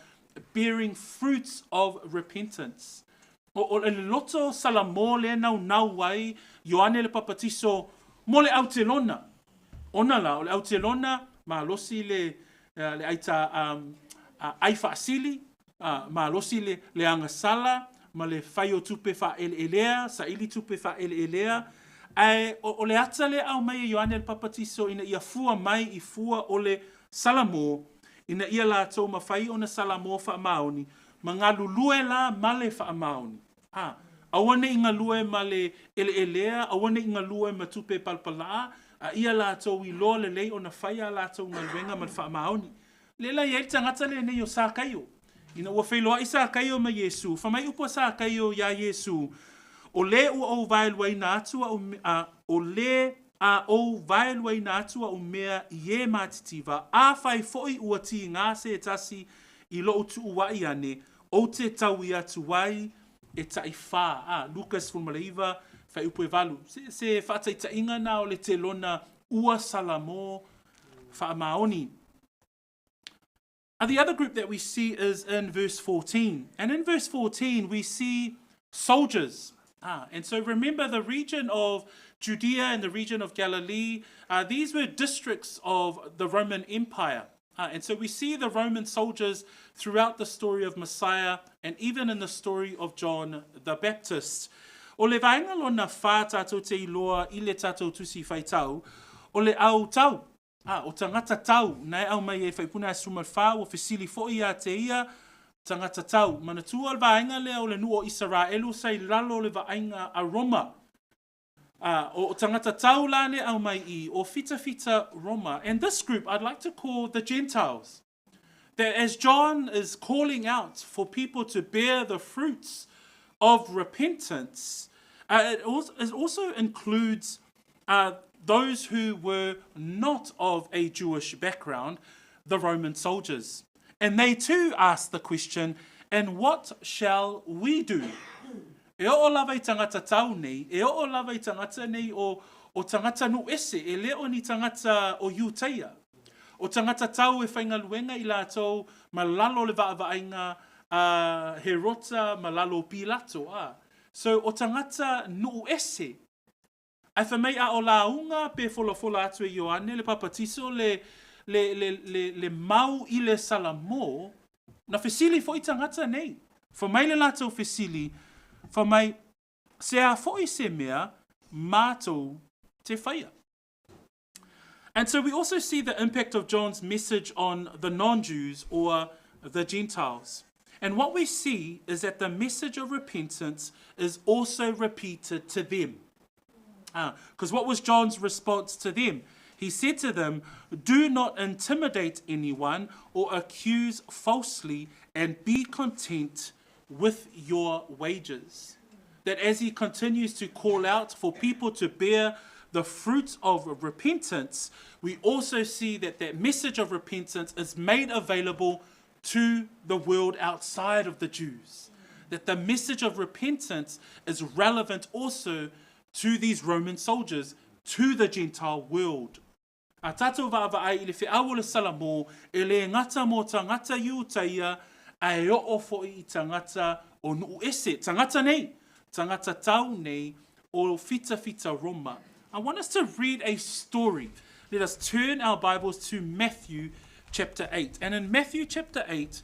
bearing fruits of repentance. O, o le loto Salamo lea naunau ai Ioane le Papatiso mo le autelona. Ona la, o le autelona, malosi le, le aita um, ai faasili, uh, malosi le, le agasala, ma le fai o tupe faaeleelea, saili tupe faaeleelea, ae o, o le ata lea au mai e Ioane le Papatiso ina ia fua mai i fua o le Salamo, ina ia latou mafai ona Salamo faamaoni, ma galulue la ma le faamaoni. A, aua ne i galue ma le eleelea, aua ne i galue ma tupe palapalaa, a ia latou iloa lelei ona fai a latou galuega ma le faamaoni. Lea la i ai le tagata lenei o Sakaio. Ina ua feiloai Sakaio ma Iesu, fai mai upu a Sakaio iā Iesu, O le ua ou vaeluaina atu a'u, a, o le a ou vaeluaina atu a'u mea i e matitiva, afai foi ua tīgā se tasi i lo'u tuua'i ane, ou te taui atu ai e taʻi-whā. A, Luka 19, fuaiupu e valu. Se, se faataitaiga na o le telona ua Salamo faamaoni. And the other group that we see is in verse 14. And in verse 14, we see soldiers. Ah, and so remember the region of Judea and the region of Galilee, uh, these were districts of the Roman Empire. Uh, and so we see the Roman soldiers throughout the story of Messiah and even in the story of John the Baptist. O le vaenga lona whā tātou te iloa i le tātou tusi whaitau, o le au tau, A, o tagata tau, na e au mai e whaipuna a suma whā, ua fesili fo'i ia te ia, tagata tau. Manatua o le vaenga lea o le nuu o Isaraelu sa i lalo o le vaaiga a Roma. O tagata tau la nei aumai i o fitafita Roma. And this group I'd like to call the Gentiles. That as John is calling out for people to bear the fruits of repentance, it also, it also includes those who were not of a Jewish background, the Roman soldiers. And they too asked the question, And what shall we do? E oo lava i tagata tau nei, e oo lava i tagata nei o, o tagata nuu ese, e le o ni tagata o Iutaia. O tagata tau e faigaluega i latou ma lalo o le vaavaaiga a Herota ma lalo o Pilato, a. So, o tagata nuu ese. Ae fai mai a o lauga pe folafola atu e Ioane le Papatiso le, le, le, le, le mau i le Salamo, na fesili foi tagata nei. Fai mai le latou fesili, fai mai, Se a foi se mea matou te whaia? And so we also see the impact of John's message on the non-Jews or the Gentiles. And what we see is that the message of repentance is also repeated to them. Because what was John's response to them? He said to them, Do not intimidate anyone or accuse falsely, and be content with your wages. That as he continues to call out for people to bear the fruits of repentance, we also see that that message of repentance is made available to the world outside of the Jews. That the message of repentance is relevant also to these Roman soldiers, to the Gentile world. A tātou vaavaai i le feau o le Salamo, e lē gata mō tagata Iutaia, a e oo foʻi i tagata o nuu ese, tagata nei, tagata tau nei o fitafita Roma. I want us to read a story. Let us turn our Bibles to Matthew chapter 8. And in Matthew chapter 8,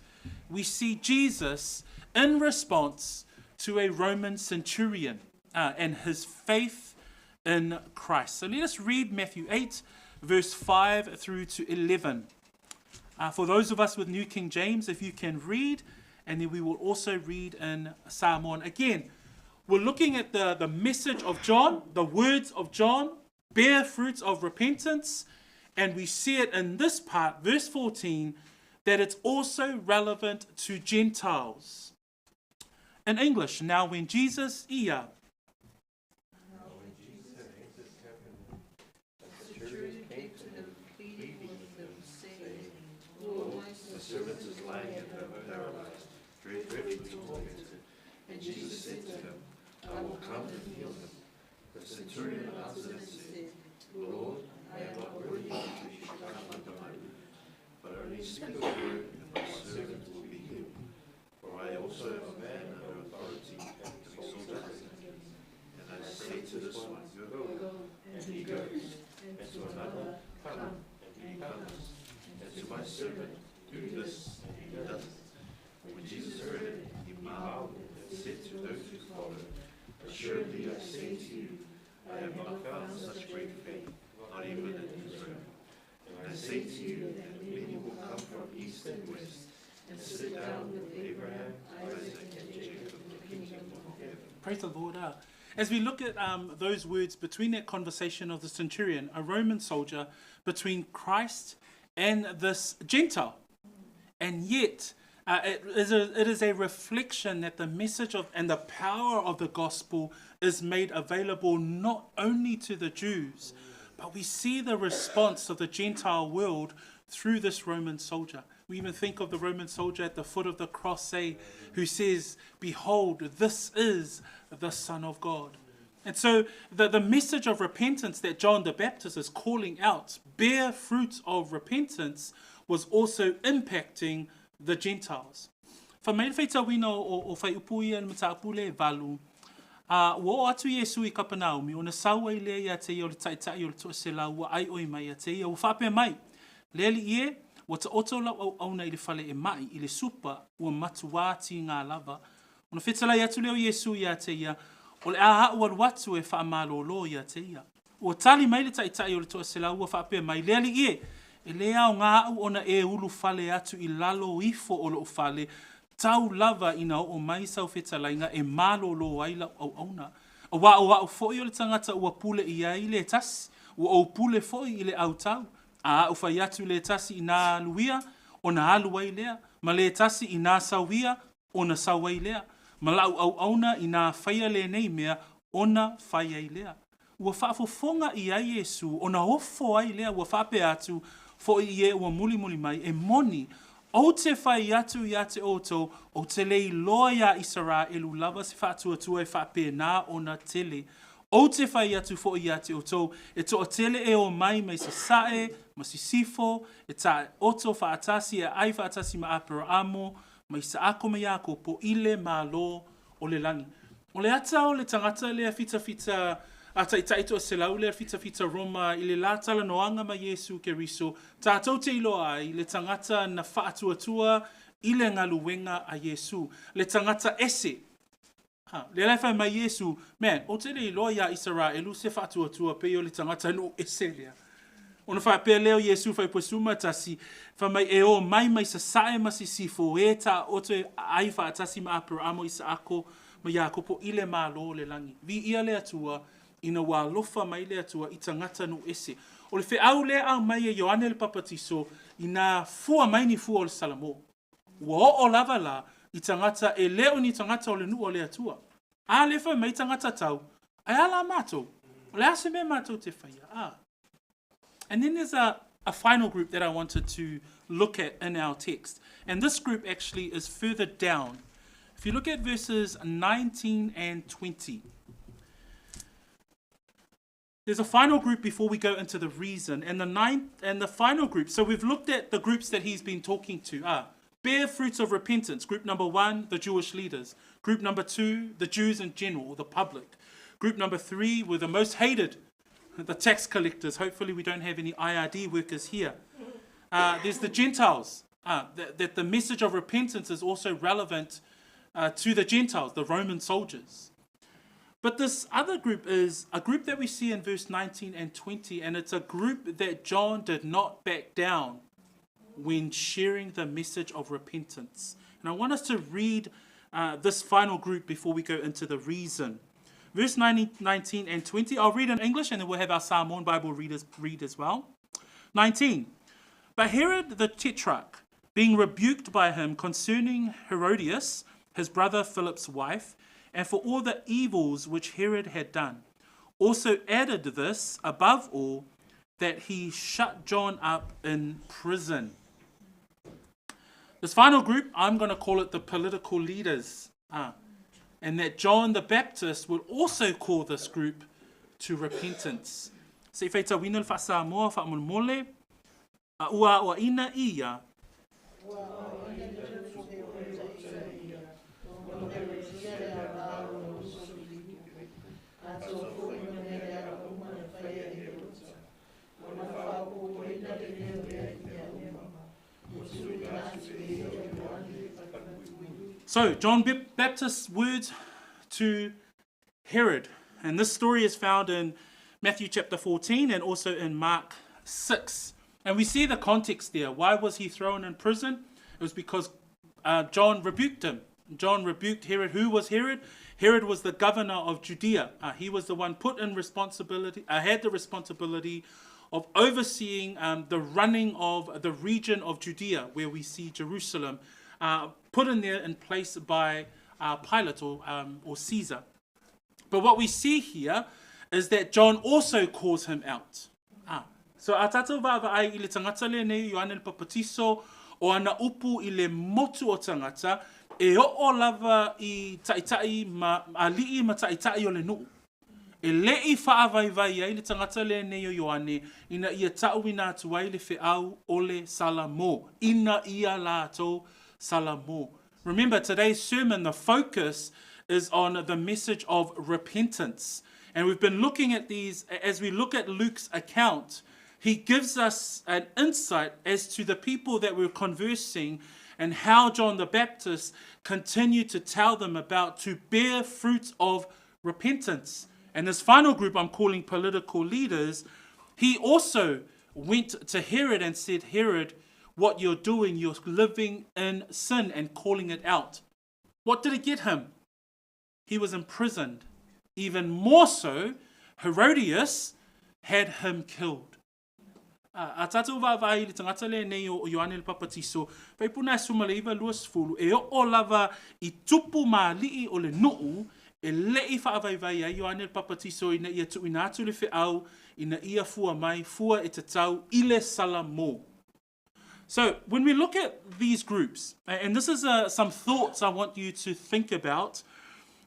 we see Jesus in response to a Roman centurion and his faith in Christ. So let us read Matthew 8, verse 5 through to 11. For those of us with New King James, if you can read, and then we will also read in Samoan. Again, we're looking at the, the message of John, the words of John, bear fruits of repentance, and we see it in this part, verse 14, that it's also relevant to Gentiles. In English, now when Jesus, ia,
Centurion came to him, pleading with him, saying, Lord, my servant is lying at home paralyzed, dreadfully tormented. And Jesus said to him, I will come and heal him. The centurion answered and said, Lord, I am not worthy that you should come under my roof, but only speak a word, and my servant will be healed. For I also am a man under authority, having soldiers under me. And I say to this one, Go, and he goes, and to another, Come, and he comes, and to my servant, Do this, and he does it. When Jesus heard it, he marveled and said to those who followed, Assuredly I say to you, I have not found such great faith, not even in Israel. And I say to you that many will come from east and west and sit down with Abraham, Isaac, and Jacob in the kingdom of heaven.
Praise the Lord. As we look at those words between that conversation of the centurion, a Roman soldier, between Christ and this Gentile. And yet, it, is a, it is a reflection that the message of and the power of the gospel is made available not only to the Jews, but we see the response of the Gentile world through this Roman soldier. We even think of the Roman soldier at the foot of the cross say, who says, Behold, this is the Son of God. And so the, the message of repentance that John the Baptist is calling out, bear fruits of repentance, was also impacting the Gentiles. Fai mai le faitauina o, o, o whaiupu ia le mataupu le e valu, a ua oo atu Iesu i Kapanaumi, ona sau ai lea ia te ia o le taitai o le toaselau ua ʻaiʻoi mai ia te ia, ua faapea mai, Le alii e, ua taoto lau auauna i le fale e maʻi, i le supa, ua matuā tīgā lava. Ona fetalai atu lea o Iesu iā te ia, O le a aʻu alu atu e faamalōlō iā te ia. Ua tali mai le taitai o le toaselau ua faapea mai, Le alii e, e lē aogā aʻu ona e ulufale atu i lalo ifo o loʻu fale, tau lava ina oo mai sau fetalaiga e malōlō ai lau auauna. Auā o a'u foi o le tagata ua pule i ai le tasi, ua ou pule foi i le autau. A a'u fai atu i le tasi inā alu ia, ona alu ai lea, ma le tasi inā sau ia, ona sau ai lea. Ma la'u auauna inā faia lenei mea, ona fai ai lea. Ua faafofoga i ai Iesu, ona ofo ai lea, ua faapea atu foi i e ua mulimuli mai, E moni, ou te fai atu ia te outou, ou te le iloa iā Isaraelu lava se faatuatua e faapena ona tele. Ou te fai atu foi ia te outou, e toatele e omai mai sasae ma sisifo, e taoto faatasi e ai faatasi ma Aperaamo, ma Isaako ma Iakopo i le Malo o le lagi. O le ata o le tagata lea fitafita a taitai toaselau lea fitafita Roma i le la talanoaga ma Iesu Keriso, tatou te iloa ai le tagata na faatuatua i le galuega a Iesu, le tagata ese. Ha, lea la e fai mai Iesu, man, ou te le iloa iā Isaraelu se faatuatua pei o le tagata nuu ese lea. Ona faapea lea o Iesu 51, fai mai e omai mai sasae ma sisifo e taoto e ai faatasi ma Aperaamo, Isaako ma Iakopo i le Malo o le lagi. Viia le Atua ina ua alofa mai le Atua i tagata nuu ese. O le feau lea e aumai e Ioane le Papatiso ina fua mai ni fua o le salamo. Ua oo lava la i tagata e le o ni tagata o le nuu o le Atua. A lea fai mai tagata tau, ae a la matou? O le a se mea matou te faia? A. And then there's a final group that I wanted to look at in our text. And this group actually is further down. If you look at verses 19 and 20, there's a final group before we go into the reason. And the ninth and the final group, so we've looked at the groups that he's been talking to. Bear fruits of repentance. Group number 1, the Jewish leaders. Group number 2, the Jews in general, the public. Group number 3 were the most hated, the tax collectors. Hopefully we don't have any IRD workers here. There's the Gentiles. That the message of repentance is also relevant to the Gentiles, the Roman soldiers. But this other group is a group that we see in verse 19 and 20, and it's a group that John did not back down when sharing the message of repentance. And I want us to read this final group before we go into the reason. Verse 19 and 20, I'll read in English and then we'll have our Samoan Bible readers read as well. 19, but Herod the Tetrarch, being rebuked by him concerning Herodias, his brother Philip's wife, and for all the evils which Herod had done, also added this, above all, that he shut John up in prison. This final group, I'm going to call it the political leaders. And that John the Baptist would also call this group to repentance. Se i faitauina le faa-Samoa faamolemole, a ua aoaina ia. So, John Baptist's words to Herod. And this story is found in Matthew chapter 14 and also in Mark 6. And we see the context there. Why was he thrown in prison? It was because John rebuked him. John rebuked Herod. Who was Herod? Herod was the governor of Judea. He was the one put in responsibility, had the responsibility of overseeing the running of the region of Judea, where we see Jerusalem, put in there in place by Pilate or Caesar. But what we see here is that John also calls him out. So a tātou vaavaai i le tagata lenei Ioane le Papatiso o ana upu i le motu o tagata e oo lava i taitai ma ali'i ma taitai o le nuu. E le'i faavaivai ai le tagata lenei o Ioane ina ia ta'uina atu ai le feau o le salamo, ina ia latou salamo. Remember, today's sermon, the focus is on the message of repentance. And we've been looking at these, as we look at Luke's account, he gives us an insight as to the people that were conversing and how John the Baptist continued to tell them about to bear fruits of repentance. And this final group I'm calling political leaders, he also went to Herod and said, Herod, what you're doing, you're living in sin and calling it out. What did it get him? He was imprisoned. Even more so, Herodias had him killed. A, a tātou vaavaai i le tagata lenei o Ioane le Papatiso, Faipuna e 19, 20, e oo lava i tupu ma alii o le nuu, e le'i faavaivai ai Ioane le Papatiso ina ia tuuina atu le feau ina ia fua mai, fua e tatau i le Salamo. So, when we look at these groups, and this is some thoughts I want you to think about,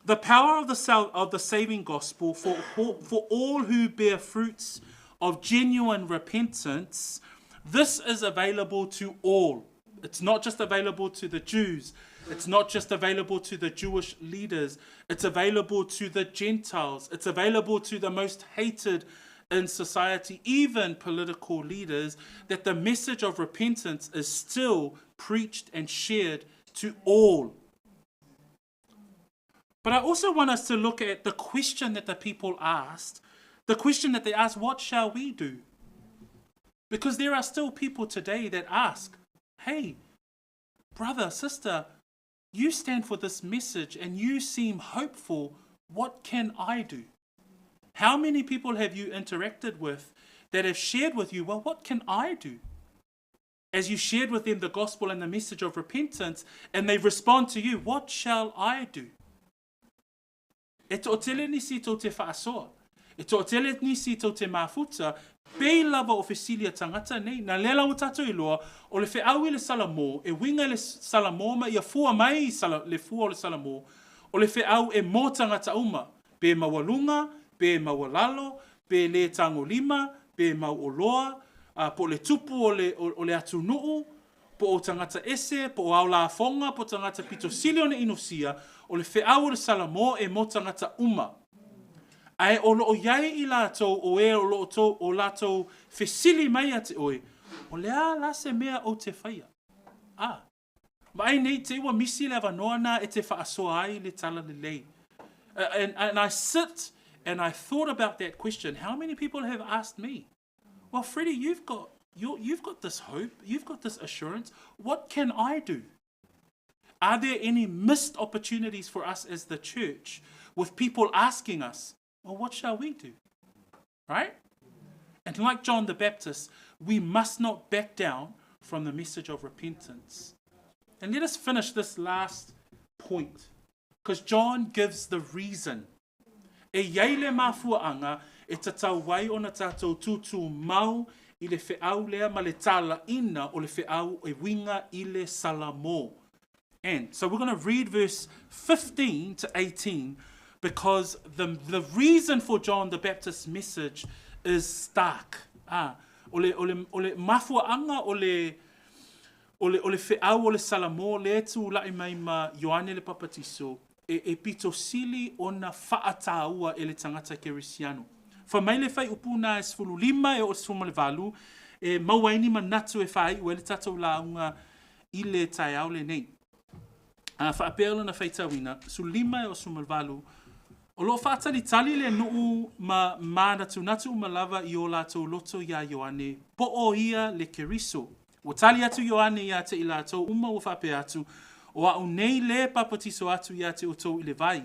the power of the, of the saving gospel for, for all who bear fruits of genuine repentance, this is available to all. It's not just available to the Jews. It's not just available to the Jewish leaders. It's available to the Gentiles. It's available to the most hated in society, even political leaders, that the message of repentance is still preached and shared to all. But I also want us to look at the question that the people asked. The question that they asked, what shall we do? Because there are still people today that ask, hey, brother, sister, you stand for this message and you seem hopeful. What can I do? How many people have you interacted with that have shared with you, well, what can I do? As you shared with them the gospel and the message of repentance, and they respond to you, what shall I do? E toatele nisi tou te faasoa. E toatele nisi tou te mafuta, pei lava o fesili a tagata nei. Na lea la ua tatou iloa, o le feau i le Salamo, e uiga i le Salamo ma ia fua mai le fua o le Salamo, o le feau e mo tagata uma, pe maualuga, pe maualalo, pe le tagolima, pe mauoloa, po o le tupu o le, o, o le atunuu, po o tagata ese, po o ao lafoga, po o tagata pito sili ona inosia, o le feau o le Salamo e mo tagata uma. Ae o loo iai i latou o e o loo tou, o latou fesili mai ia te oe, o le a la se mea ou te faia? A. Vaai nei te ua misi le avanoa na e te faasoa ai le talalelei. And I sit and I thought about that question. How many people have asked me, well, Freddie, you've got this hope, you've got this assurance. What can I do? Are there any missed opportunities for us as the church with people asking us, well, what shall we do? Right? And like John the Baptist, we must not back down from the message of repentance. And let us finish this last point, because John gives the reason. E iai le mafuaanga e tatau ai ona tatou tūtū mau i le feau lea ma le talaina o le feau e uiga i le Salamo. And so we're going to read verse 15 to 18 because the reason for John the Baptist's message is stark. Ah, o le mafuaanga o le feau o le Salamo le tula'i mai ma Ioane le Papatiso e pito sili ona faataua e le tagata kerisiano. Fa mai le fuaiupu na e 15 e oo i le 18 e maua ai ni manatu e faaiu ai le tatou lauga i le taeao lenei. A faapea lona faitauina, 15 e oo 18, o loo faatalitali le nuu ma manatunatu uma lava i o latou loto iā Ioane, po o ia le Keriso. Ua tali atu Ioane ia te i latou uma ua faapea atu, o a'u nei le papatiso atu ia te outou i le vai,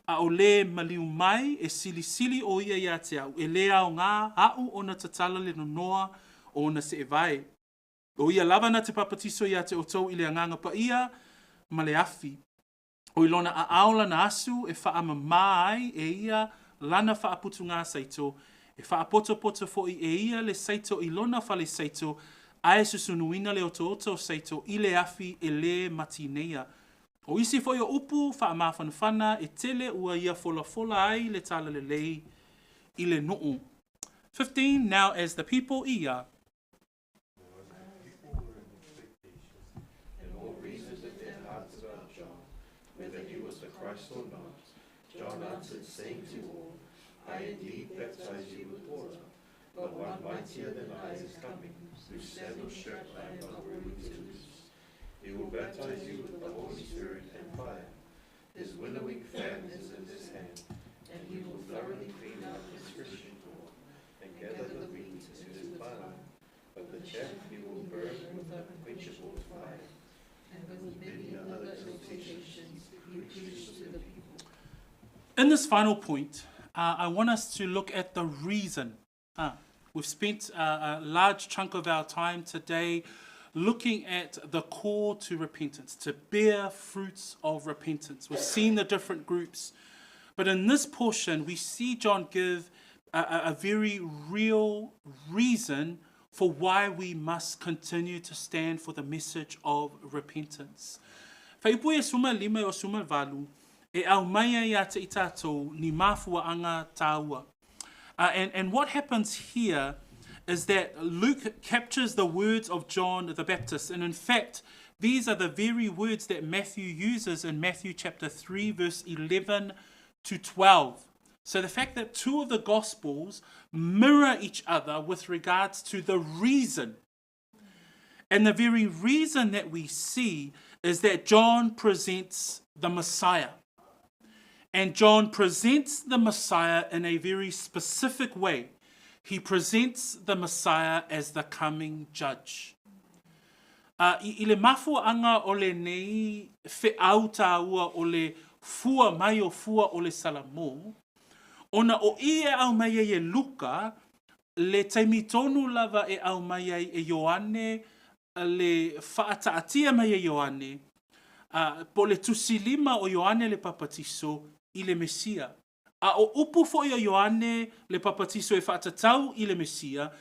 a o le maliu mai e silisili o ia ia te au, e le aogā a'u ona tatala le nonoa o ona seevae. O ia lava na te papatiso ia te outou i le agaga paia ma le afi. O i lona aao lana asu e faamamā ai e ia lana faaputugā saito, e faapotopoto fo'i e ia le saito i lona fale saito, ae susunuina le otooto o saito i le afi e lē matineia. O isi fo'i o upu faamafanafana e tele ua ia folafola ai le talalelei i le nuu. 15. Now as the people ia.
People were in expectation, and all reasoned in their hearts about John, whether he was the Christ or not. John answered, saying to all, I indeed baptize you with water, but one mightier than I is coming, whose sandal strap I am not worthy to loose. He will baptize you with the Holy Spirit and fire. His winnowing fan is in his hand, and he will thoroughly clean out his threshing floor and gather the wheat into his barn. But the chaff he will burn with unquenchable fire.
And with many other exhortations he preached to the people.
In this final point, I want us to look at the reason. We've spent a large chunk of our time today looking at the call to repentance, to bear fruits of repentance. We've seen the different groups. But in this portion, we see John give a very real reason for why we must continue to stand for the message of repentance. Faipu e suma lima e o suma valu, e au mai ai a te i tātou ni mafuaanga tāua. And what happens here is that Luke captures the words of John the Baptist. And in fact, these are the very words that Matthew uses in Matthew chapter 3, verse 11 to 12. So the fact that two of the Gospels mirror each other with regards to the reason. And the very reason that we see is that John presents the Messiah. And John presents the Messiah in a very specific way. He presents the Messiah as the coming judge. I le mafuaanga o lenei feau tāua o le fua mai o fua o le Salamo, ona o i e au mai ai e Luka, le taimi tonu lava e au mai ai e Ioane, le whaataatia mai e Ioane, po le tusilima o Ioane le papatiso i le Mesia. A o upu foi o Ioane le papatiso e whaatatau i le Mesia,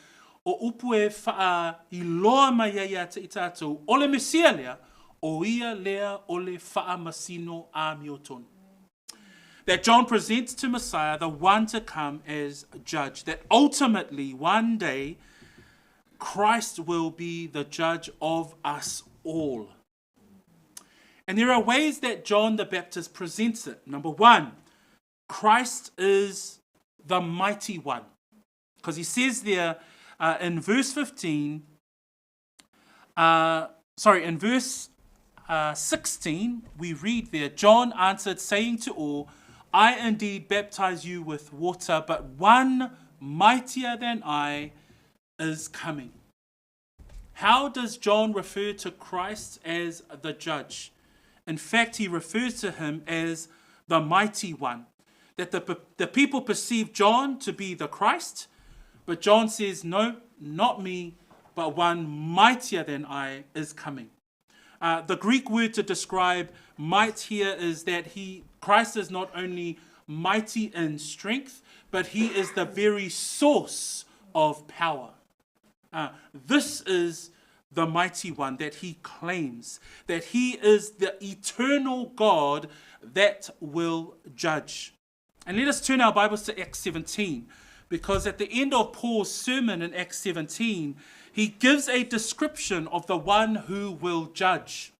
o upu e whaa i loa mai ai a te i tātou, o le Mesia lea, o ia lea o le whaamasino a miotonu. That John presents to Messiah the one to come as judge. That ultimately, one day, Christ will be the judge of us all. And there are ways that John the Baptist presents it. Number one, Christ is the mighty one. Because he says there in verse 15, in verse 16, we read there, John answered, saying to all, I indeed baptize you with water, but one mightier than I is coming. How does John refer to Christ as the judge? In fact, he refers to him as the mighty one. That the people perceive John to be the Christ, but John says, no, not me, but one mightier than I is coming. The Greek word to describe might here is that Christ is not only mighty in strength, but he is the very source of power. This is the mighty one that he claims, that he is the eternal God that will judge. And let us turn our Bibles to Acts 17, because at the end of Paul's sermon in Acts 17, he gives a description of the one who will judge.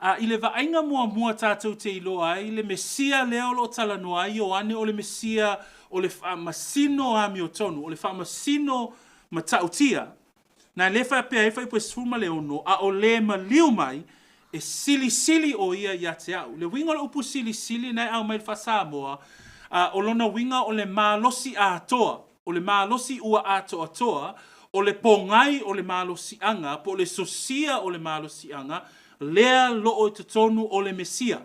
I le vaaiga muamua tātou te iloa ai, le Mesia lea o lo talanoa ai, Ioane o le Mesia o le whaamasino a mio tonu, o le whaamasino matautia. Na le whaapea e whaipo e sefulu ma le ono, a o le maliu mai, e silisili o ia ia te au. Le winga o le upu silisili nei au mai le whasamoa, o lona winga o le malosi atoa, o le malosi ua atoa toa, o le pongai o le malosi anga, po le sosia o le malosi anga, lea loo i totonu o le Mesia.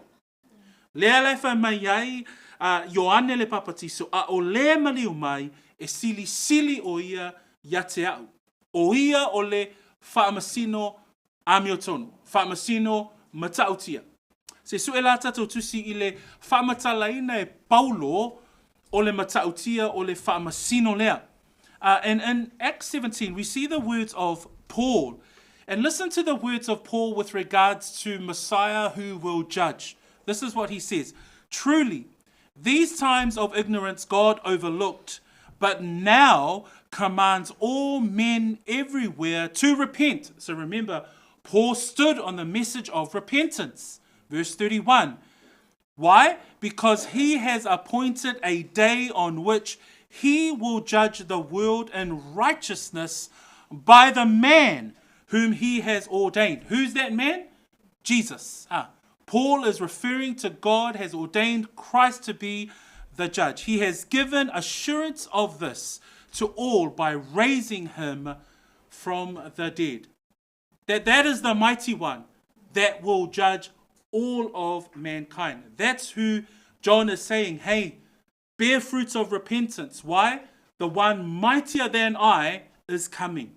Lea le whai mai ai, Ioane le papatiso, a o le maliu mai, e silisili o ia ia te au. O ia o le whaamasino amiotonu, whaamasino matautia. Se sue la tātou tusi i le whaamatalaina e Paulo o le matautia o le whaamasino lea. And in Acts 17, we see the words of Paul. And listen to the words of Paul with regards to Messiah who will judge. This is what he says. Truly, these times of ignorance God overlooked, but now commands all men everywhere to repent. So remember, Paul stood on the message of repentance. Verse 31. Why? Because he has appointed a day on which he will judge the world in righteousness by the man whom he has ordained. Who's that man? Jesus. Paul is referring to God has ordained Christ to be the judge. He has given assurance of this to all by raising him from the dead. That is the mighty one that will judge all of mankind. That's who John is saying, hey, bear fruits of repentance. Why? The one mightier than I is coming.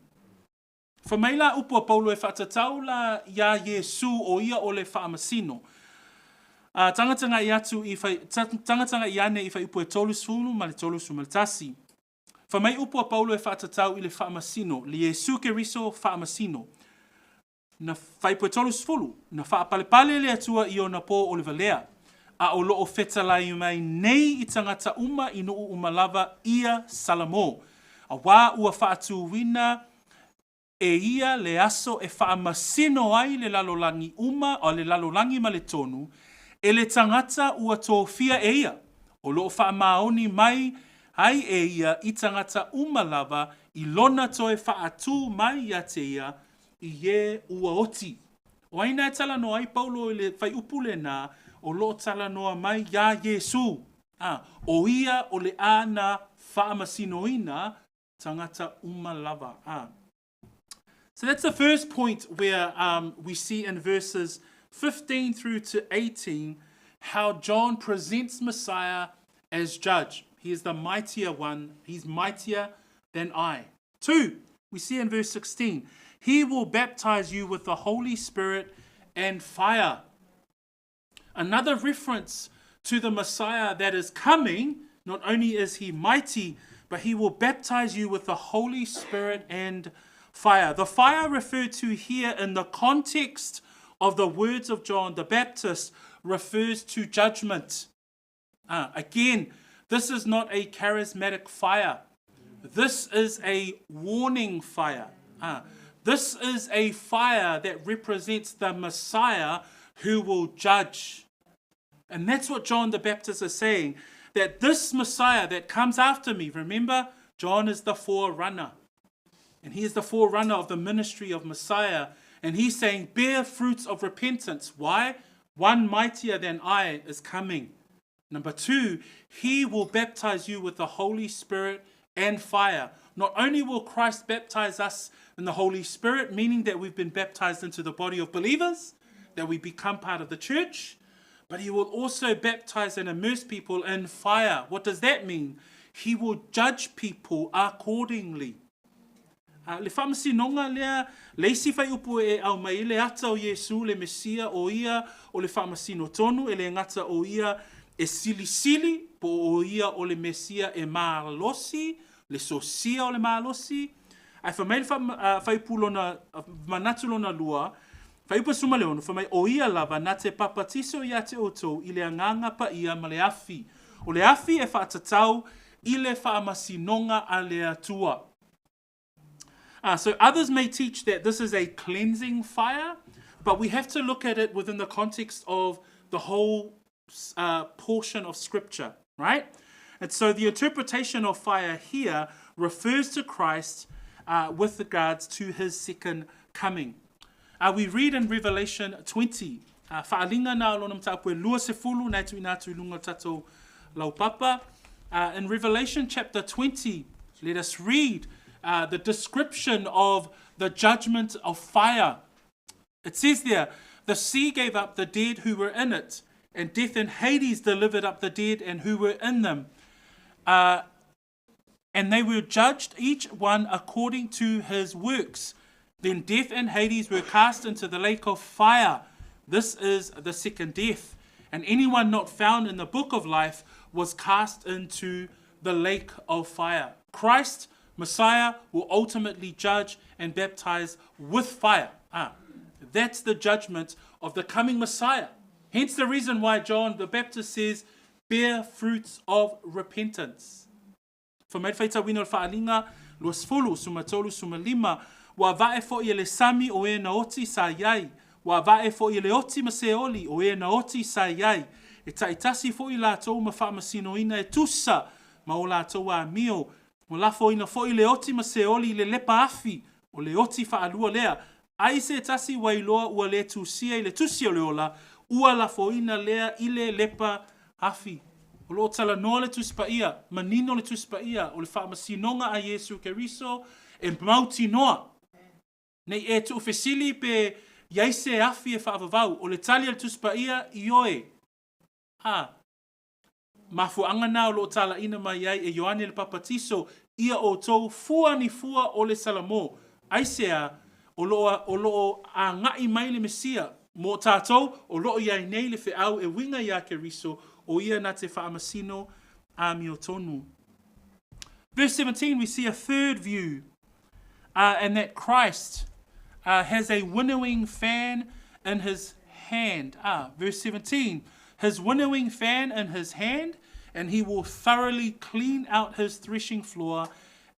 Fai mai la upu a Paulo e faatatau la iā Iesū o ia o le faamasino. A tagatagai atu i fai, tagatagai ane i fuaiupu e 30 ma le 31. Fai mai upu a Paulo e faatatau i le faamasino, le Iesū Keriso faamasino. Na fuaiupu e 30, na faapalepale le Atua i ona po o le valea, a o loo fetalai mai nei i tagata uma i nuu uma lava ia Salamo. Auā ua faatuina e ia le aso e faamasino ai le lalolagi uma, o le lalolagi ma le tonu, e le tagata ua tofia e ia, o loo faamaoni mai ai e ia i tagata uma lava i lona toe faatū mai ia te ia i e ua oti. O ai na e talanoa ai Paulo i le fuaiupu lenā o loo talanoa mai iā Iesū, a o ia o le a na faamasinoina tagata uma lava. A. So that's the first point where we see in verses 15 through to 18 how John presents Messiah as judge. He is the mightier one. He's mightier than I. 2, we see in verse 16, he will baptize you with the Holy Spirit and fire. Another reference to the Messiah that is coming, not only is he mighty, but he will baptize you with the Holy Spirit and fire. The fire referred to here in the context of the words of John the Baptist refers to judgment. Again, this is not a charismatic fire. This is a warning fire. This is a fire that represents the Messiah who will judge. And that's what John the Baptist is saying that this Messiah that comes after me, remember, John is the forerunner. And he is the forerunner of the ministry of Messiah. And he's saying, Bear fruits of repentance. Why? One mightier than I is coming. Number two, he will baptize you with the Holy Spirit and fire. Not only will Christ baptize us in the Holy Spirit, meaning that we've been baptized into the body of believers, that we become part of the church, but he will also baptize and immerse people in fire. What does that mean? He will judge people accordingly. A, le faamasinoga lea, le isi fuaiupu e aumai ai le ata o Iesū le Mesia, o ia o le faamasino tonu, e le gata o ia e silisili, po o ia o le Mesia e malosi, le sosia o le malosi. Ae fai mai le fuaiupu lona, manatu lona lua, fuaiupu e 16, fai mai, o ia lava na te papatiso ia te outou i le Agaga Paia ma le afi. O le afi e faatatau i le faamasinoga a le Atua. So others may teach that this is a cleansing fire, but we have to look at it within the context of the whole portion of scripture, right? And so the interpretation of fire here refers to Christ with regards to his second coming. We read in Revelation 20, faaaliga na o lona mataupu e 20 na e tuuina atu i luga o le tatou laupapa. In Revelation chapter 20, let us read the description of the judgment of fire. It says there, The sea gave up the dead who were in it, and death and Hades delivered up the dead and who were in them. And they were judged each one according to his works. Then death and Hades were cast into the lake of fire. This is the second death. And anyone not found in the book of life was cast into the lake of fire. Christ, Messiah, will ultimately judge and baptize with fire. That's the judgment of the coming Messiah. Hence the reason why John the Baptist says, Bear fruits of repentance. Fai mai le faitauina o le Faaaliga 20, 13, 15, Ua ava'e fo'i e le sami o e na oti sa i ai, ua ava'e fo'i e le oti ma Seoli o e na oti sa i ai, e ta'itasi fo'i latou ma faamasinoina e tusa ma o latou amio, ua lafoina fo'i le oti ma Seoli i le lepa afi, o le oti faalua lea, ai se tasi ua iloa ua le tusia i le tusi o le ola, ua lafoina lea i le lepa afi. O loo talanoa le Tusi Paia, manino le Tusi Paia o le faamasinoga a Iesu Keriso e mautinoa. Nei e tuufesili pe i ai se afi e faavavau, o le tali a le Tusi Paia, ioe. A. Mafuaʻaga na o loo talaʻina mai ai e Ioane le Papatiso ia ʻoutou fua ni fua o le Salamo. Aisea, o loo, o loo agaʻi mai le Mesia mo tatou, o loo iai nei le feau e uiga iā Keriso, o ia na te faamasino amiotonu. Verse 17, we see a third view, and that Christ has a winnowing fan in his hand. Verse 17, his winnowing fan in his hand, and he will thoroughly clean out his threshing floor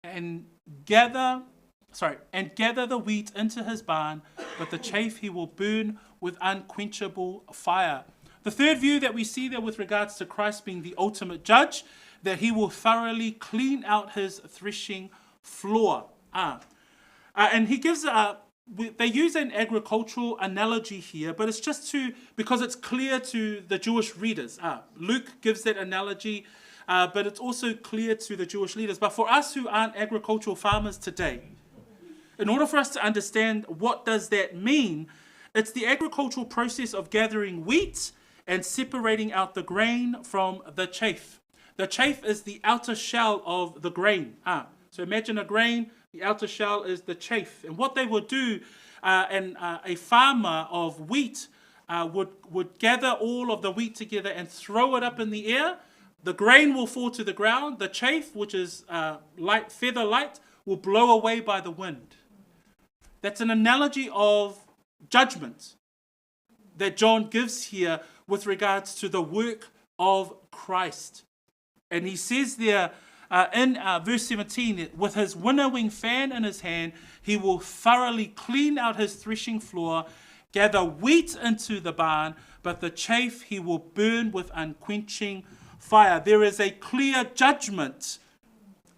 and gather sorry, and gather the wheat into his barn, but the chaff he will burn with unquenchable fire. The third view that we see there with regards to Christ being the ultimate judge, that he will thoroughly clean out his threshing floor. And he gives a, they use an agricultural analogy here, but it's just to, because it's clear to the Jewish readers. Luke gives that analogy, but it's also clear to the Jewish leaders. But for us who aren't agricultural farmers today, in order for us to understand what does that mean, it's the agricultural process of gathering wheat and separating out the grain from the chaff. The chaff is the outer shell of the grain. So imagine a grain, the outer shell is the chaff. And what they would do, and a farmer of wheat would gather all of the wheat together and throw it up in the air. The grain will fall to the ground. The chaff, which is light, feather light, will blow away by the wind. That's an analogy of judgment that John gives here with regards to the work of Christ. And he says there in verse 17, with his winnowing fan in his hand, he will thoroughly clean out his threshing floor, gather wheat into the barn, but the chaff he will burn with unquenching fire. There is a clear judgment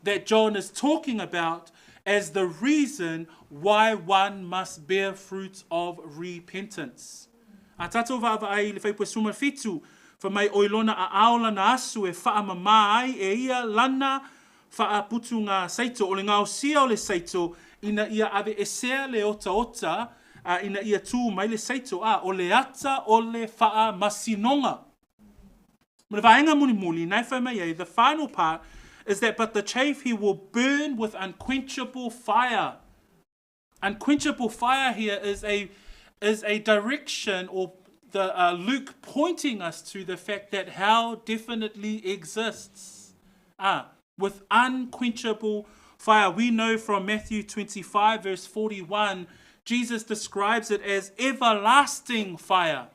that John is talking about as the reason why one must bear fruits of repentance. A tatou vaavaai i le fuaiupu e 17, fai mai o i lona aao lana asu e faamamā ai e ia lana faaputuga saito, o le gaosia o le saito ina ia aveesea le otaota ina ia tū mai le saito, ā, o le ata o le faamasinoga. Ma le vaega mulimuli, na e fai mai ai, the final part is that but the chaff he will burn with unquenchable fire. Unquenchable fire here is a direction or the Luke pointing us to the fact that hell definitely exists. With unquenchable fire. We know from Matthew 25 verse 41, Jesus describes it as everlasting fire.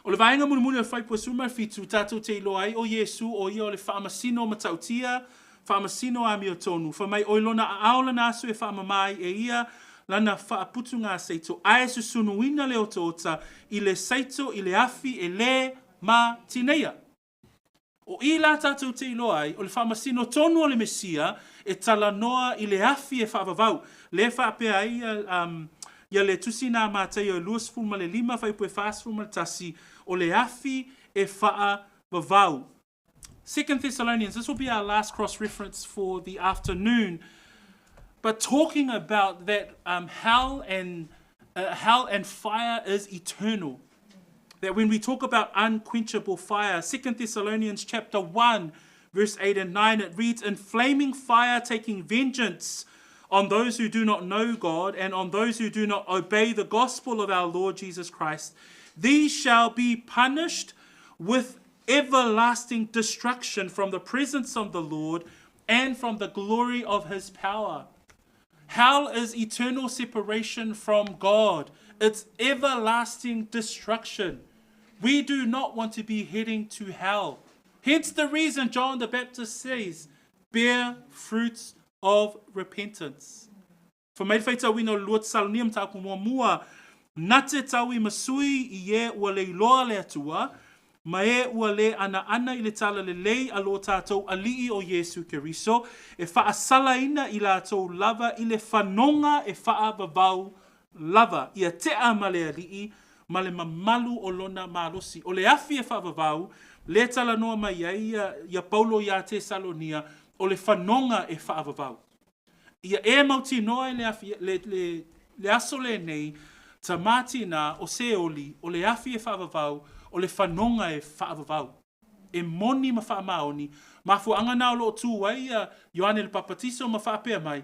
O le vaega mulimuli o le fuaiupu e 17, tatou te iloa ai o Iesu o ia o le faamasino matautia, faamasino amiotonu. Fai mai o i lona aao lana asu e faamamā ai e ia lana faaputuga saito. Ae susunuina le otaota i le saito i le afi e lē matineia. O i la tatou te iloa ai, o le faamasino tonu o le Mesia e talanoa i le afi e faavavau. Le faapea ai ia le tusi na Mataio e 25 fuaiupu e 41, o le afi e faavavau. Second Thessalonians, this will be our last cross reference for the afternoon. But talking about that hell and fire is eternal. That when we talk about unquenchable fire, Second Thessalonians chapter 1, verse 8 and 9, it reads, "In flaming fire taking vengeance on those who do not know God and on those who do not obey the gospel of our Lord Jesus Christ, these shall be punished with everlasting destruction from the presence of the Lord and from the glory of his power." Hell is eternal separation from God. It's everlasting destruction. We do not want to be heading to hell. Hence the reason John the Baptist says, "Bear fruits of repentance." Fai mai le faitauina o le lua Tesalonia mataupu muamua, na te tauimasui i e ua le iloa le Atua, ma e ua le anaana i le tala lelei a lo tatou Alii o Iesu Keriso, e faasalaina i latou lava i le fanoga e faavavau lava. Ia tea ma le Alii, ma le mamalu o lona malosi. O le afi e faavavau, le talanoa mai ai ia Paulo iā Tesalonia, o le fanoga e faavavau. Ia e mautinoa i le, afi, le aso lenei, tamati na o Seoli, o le afi e faavavau, o le fanoga e faavavau. E moni ma faamaoni, mafuaaga na o loo tu ai ia Ioane le Papatiso ma faapea mai,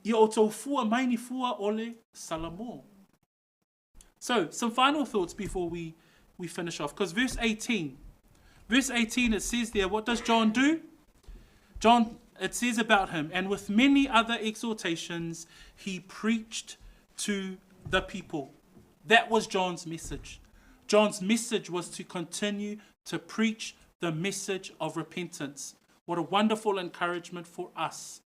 ia outou fua mai ni fua o le salamo. So, some final thoughts before we finish off. Because verse 18, verse 18, it says there, what does John do? John, it says about him, and with many other exhortations, he preached to the people. That was John's message. John's message was to continue to preach the message of repentance. What a wonderful encouragement for us.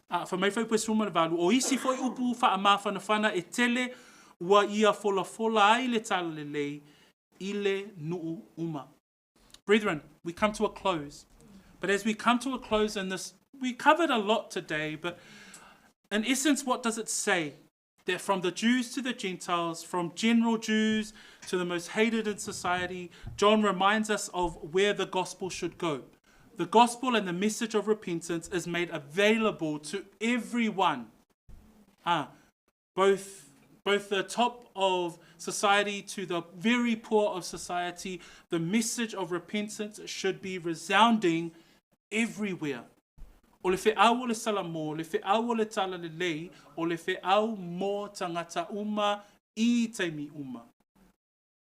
Fai mai fuaiupu e 18, o isi foi upu faamafanafana e tele ua ia folafola ai le talalelei i le nuu uma. Brethren, we come to a close. But as we come to a close in this, we covered a lot today, but in essence, what does it say? That from the Jews to the Gentiles, from general Jews to the most hated in society, John reminds us of where the gospel should go. The gospel and the message of repentance is made available to everyone. Both the top of society to the very poor of society, the message of repentance should be resounding everywhere. O le feau o le salamo, le feau o le talalelei, o le feau mo tagata uma i taimi uma.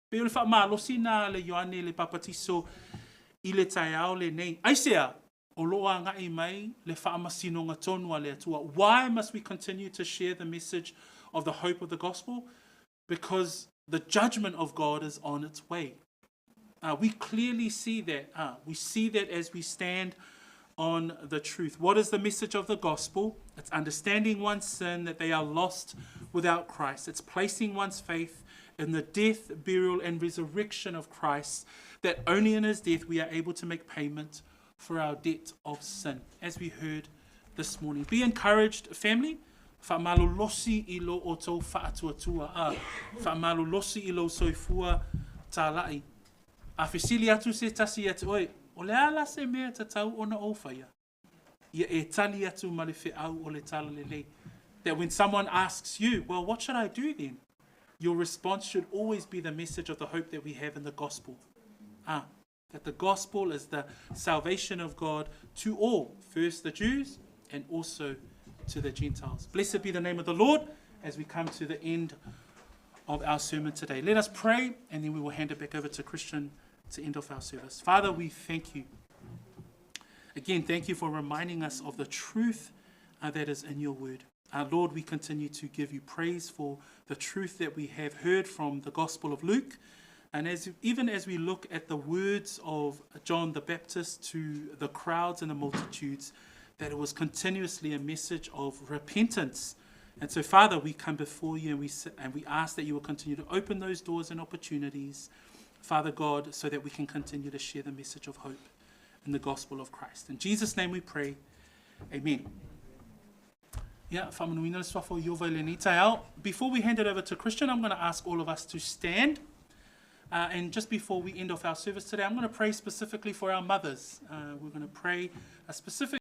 Pe o le faamalosi na le Ioane le Papatiso i le taeao lenei. Aisea, o loo agai mai le faamasinoga tonu a le Atua. Why must we continue to share the message of the hope of the gospel? Because the judgment of God is on its way. We clearly see that. We see that as we stand on the truth. What is the message of the gospel? It's understanding one's sin, that they are lost without Christ. It's placing one's faith in the death, burial, and resurrection of Christ, that only in his death we are able to make payment for our debt of sin, as we heard this morning. Be encouraged, family. Faamalolosi i lo outou faatuatua a. Faamalolosi i lou soifua talai. A fesili atu se tasi ia te oe, o le a la se mea tatau ona ou faia? Ia e tali atu ma le feau o le talalelei. That when someone asks you, well, what should I do then? Your response should always be the message of the hope that we have in the gospel. That the gospel is the salvation of God to all, first the Jews and also to the Gentiles. Blessed be the name of the Lord as we come to the end of our sermon today. Let us pray, and then we will hand it back over to Christian to end off our service. Father, we thank you. Again, thank you for reminding us of the truth that is in your word. Lord, we continue to give you praise for the truth that we have heard from the Gospel of Luke. And even as we look at the words of John the Baptist to the crowds and the multitudes, that it was continuously a message of repentance. And so, Father, we come before you and we ask that you will continue to open those doors and opportunities, Father God, so that we can continue to share the message of hope in the gospel of Christ. In Jesus' name we pray. Amen. Yeah, faamanuina le suafa o Iova i lenei taeao. Before we hand it over to Christian, I'm going to ask all of us to stand. And just before we end off our service today, I'm going to pray specifically for our mothers. We're going to pray a specific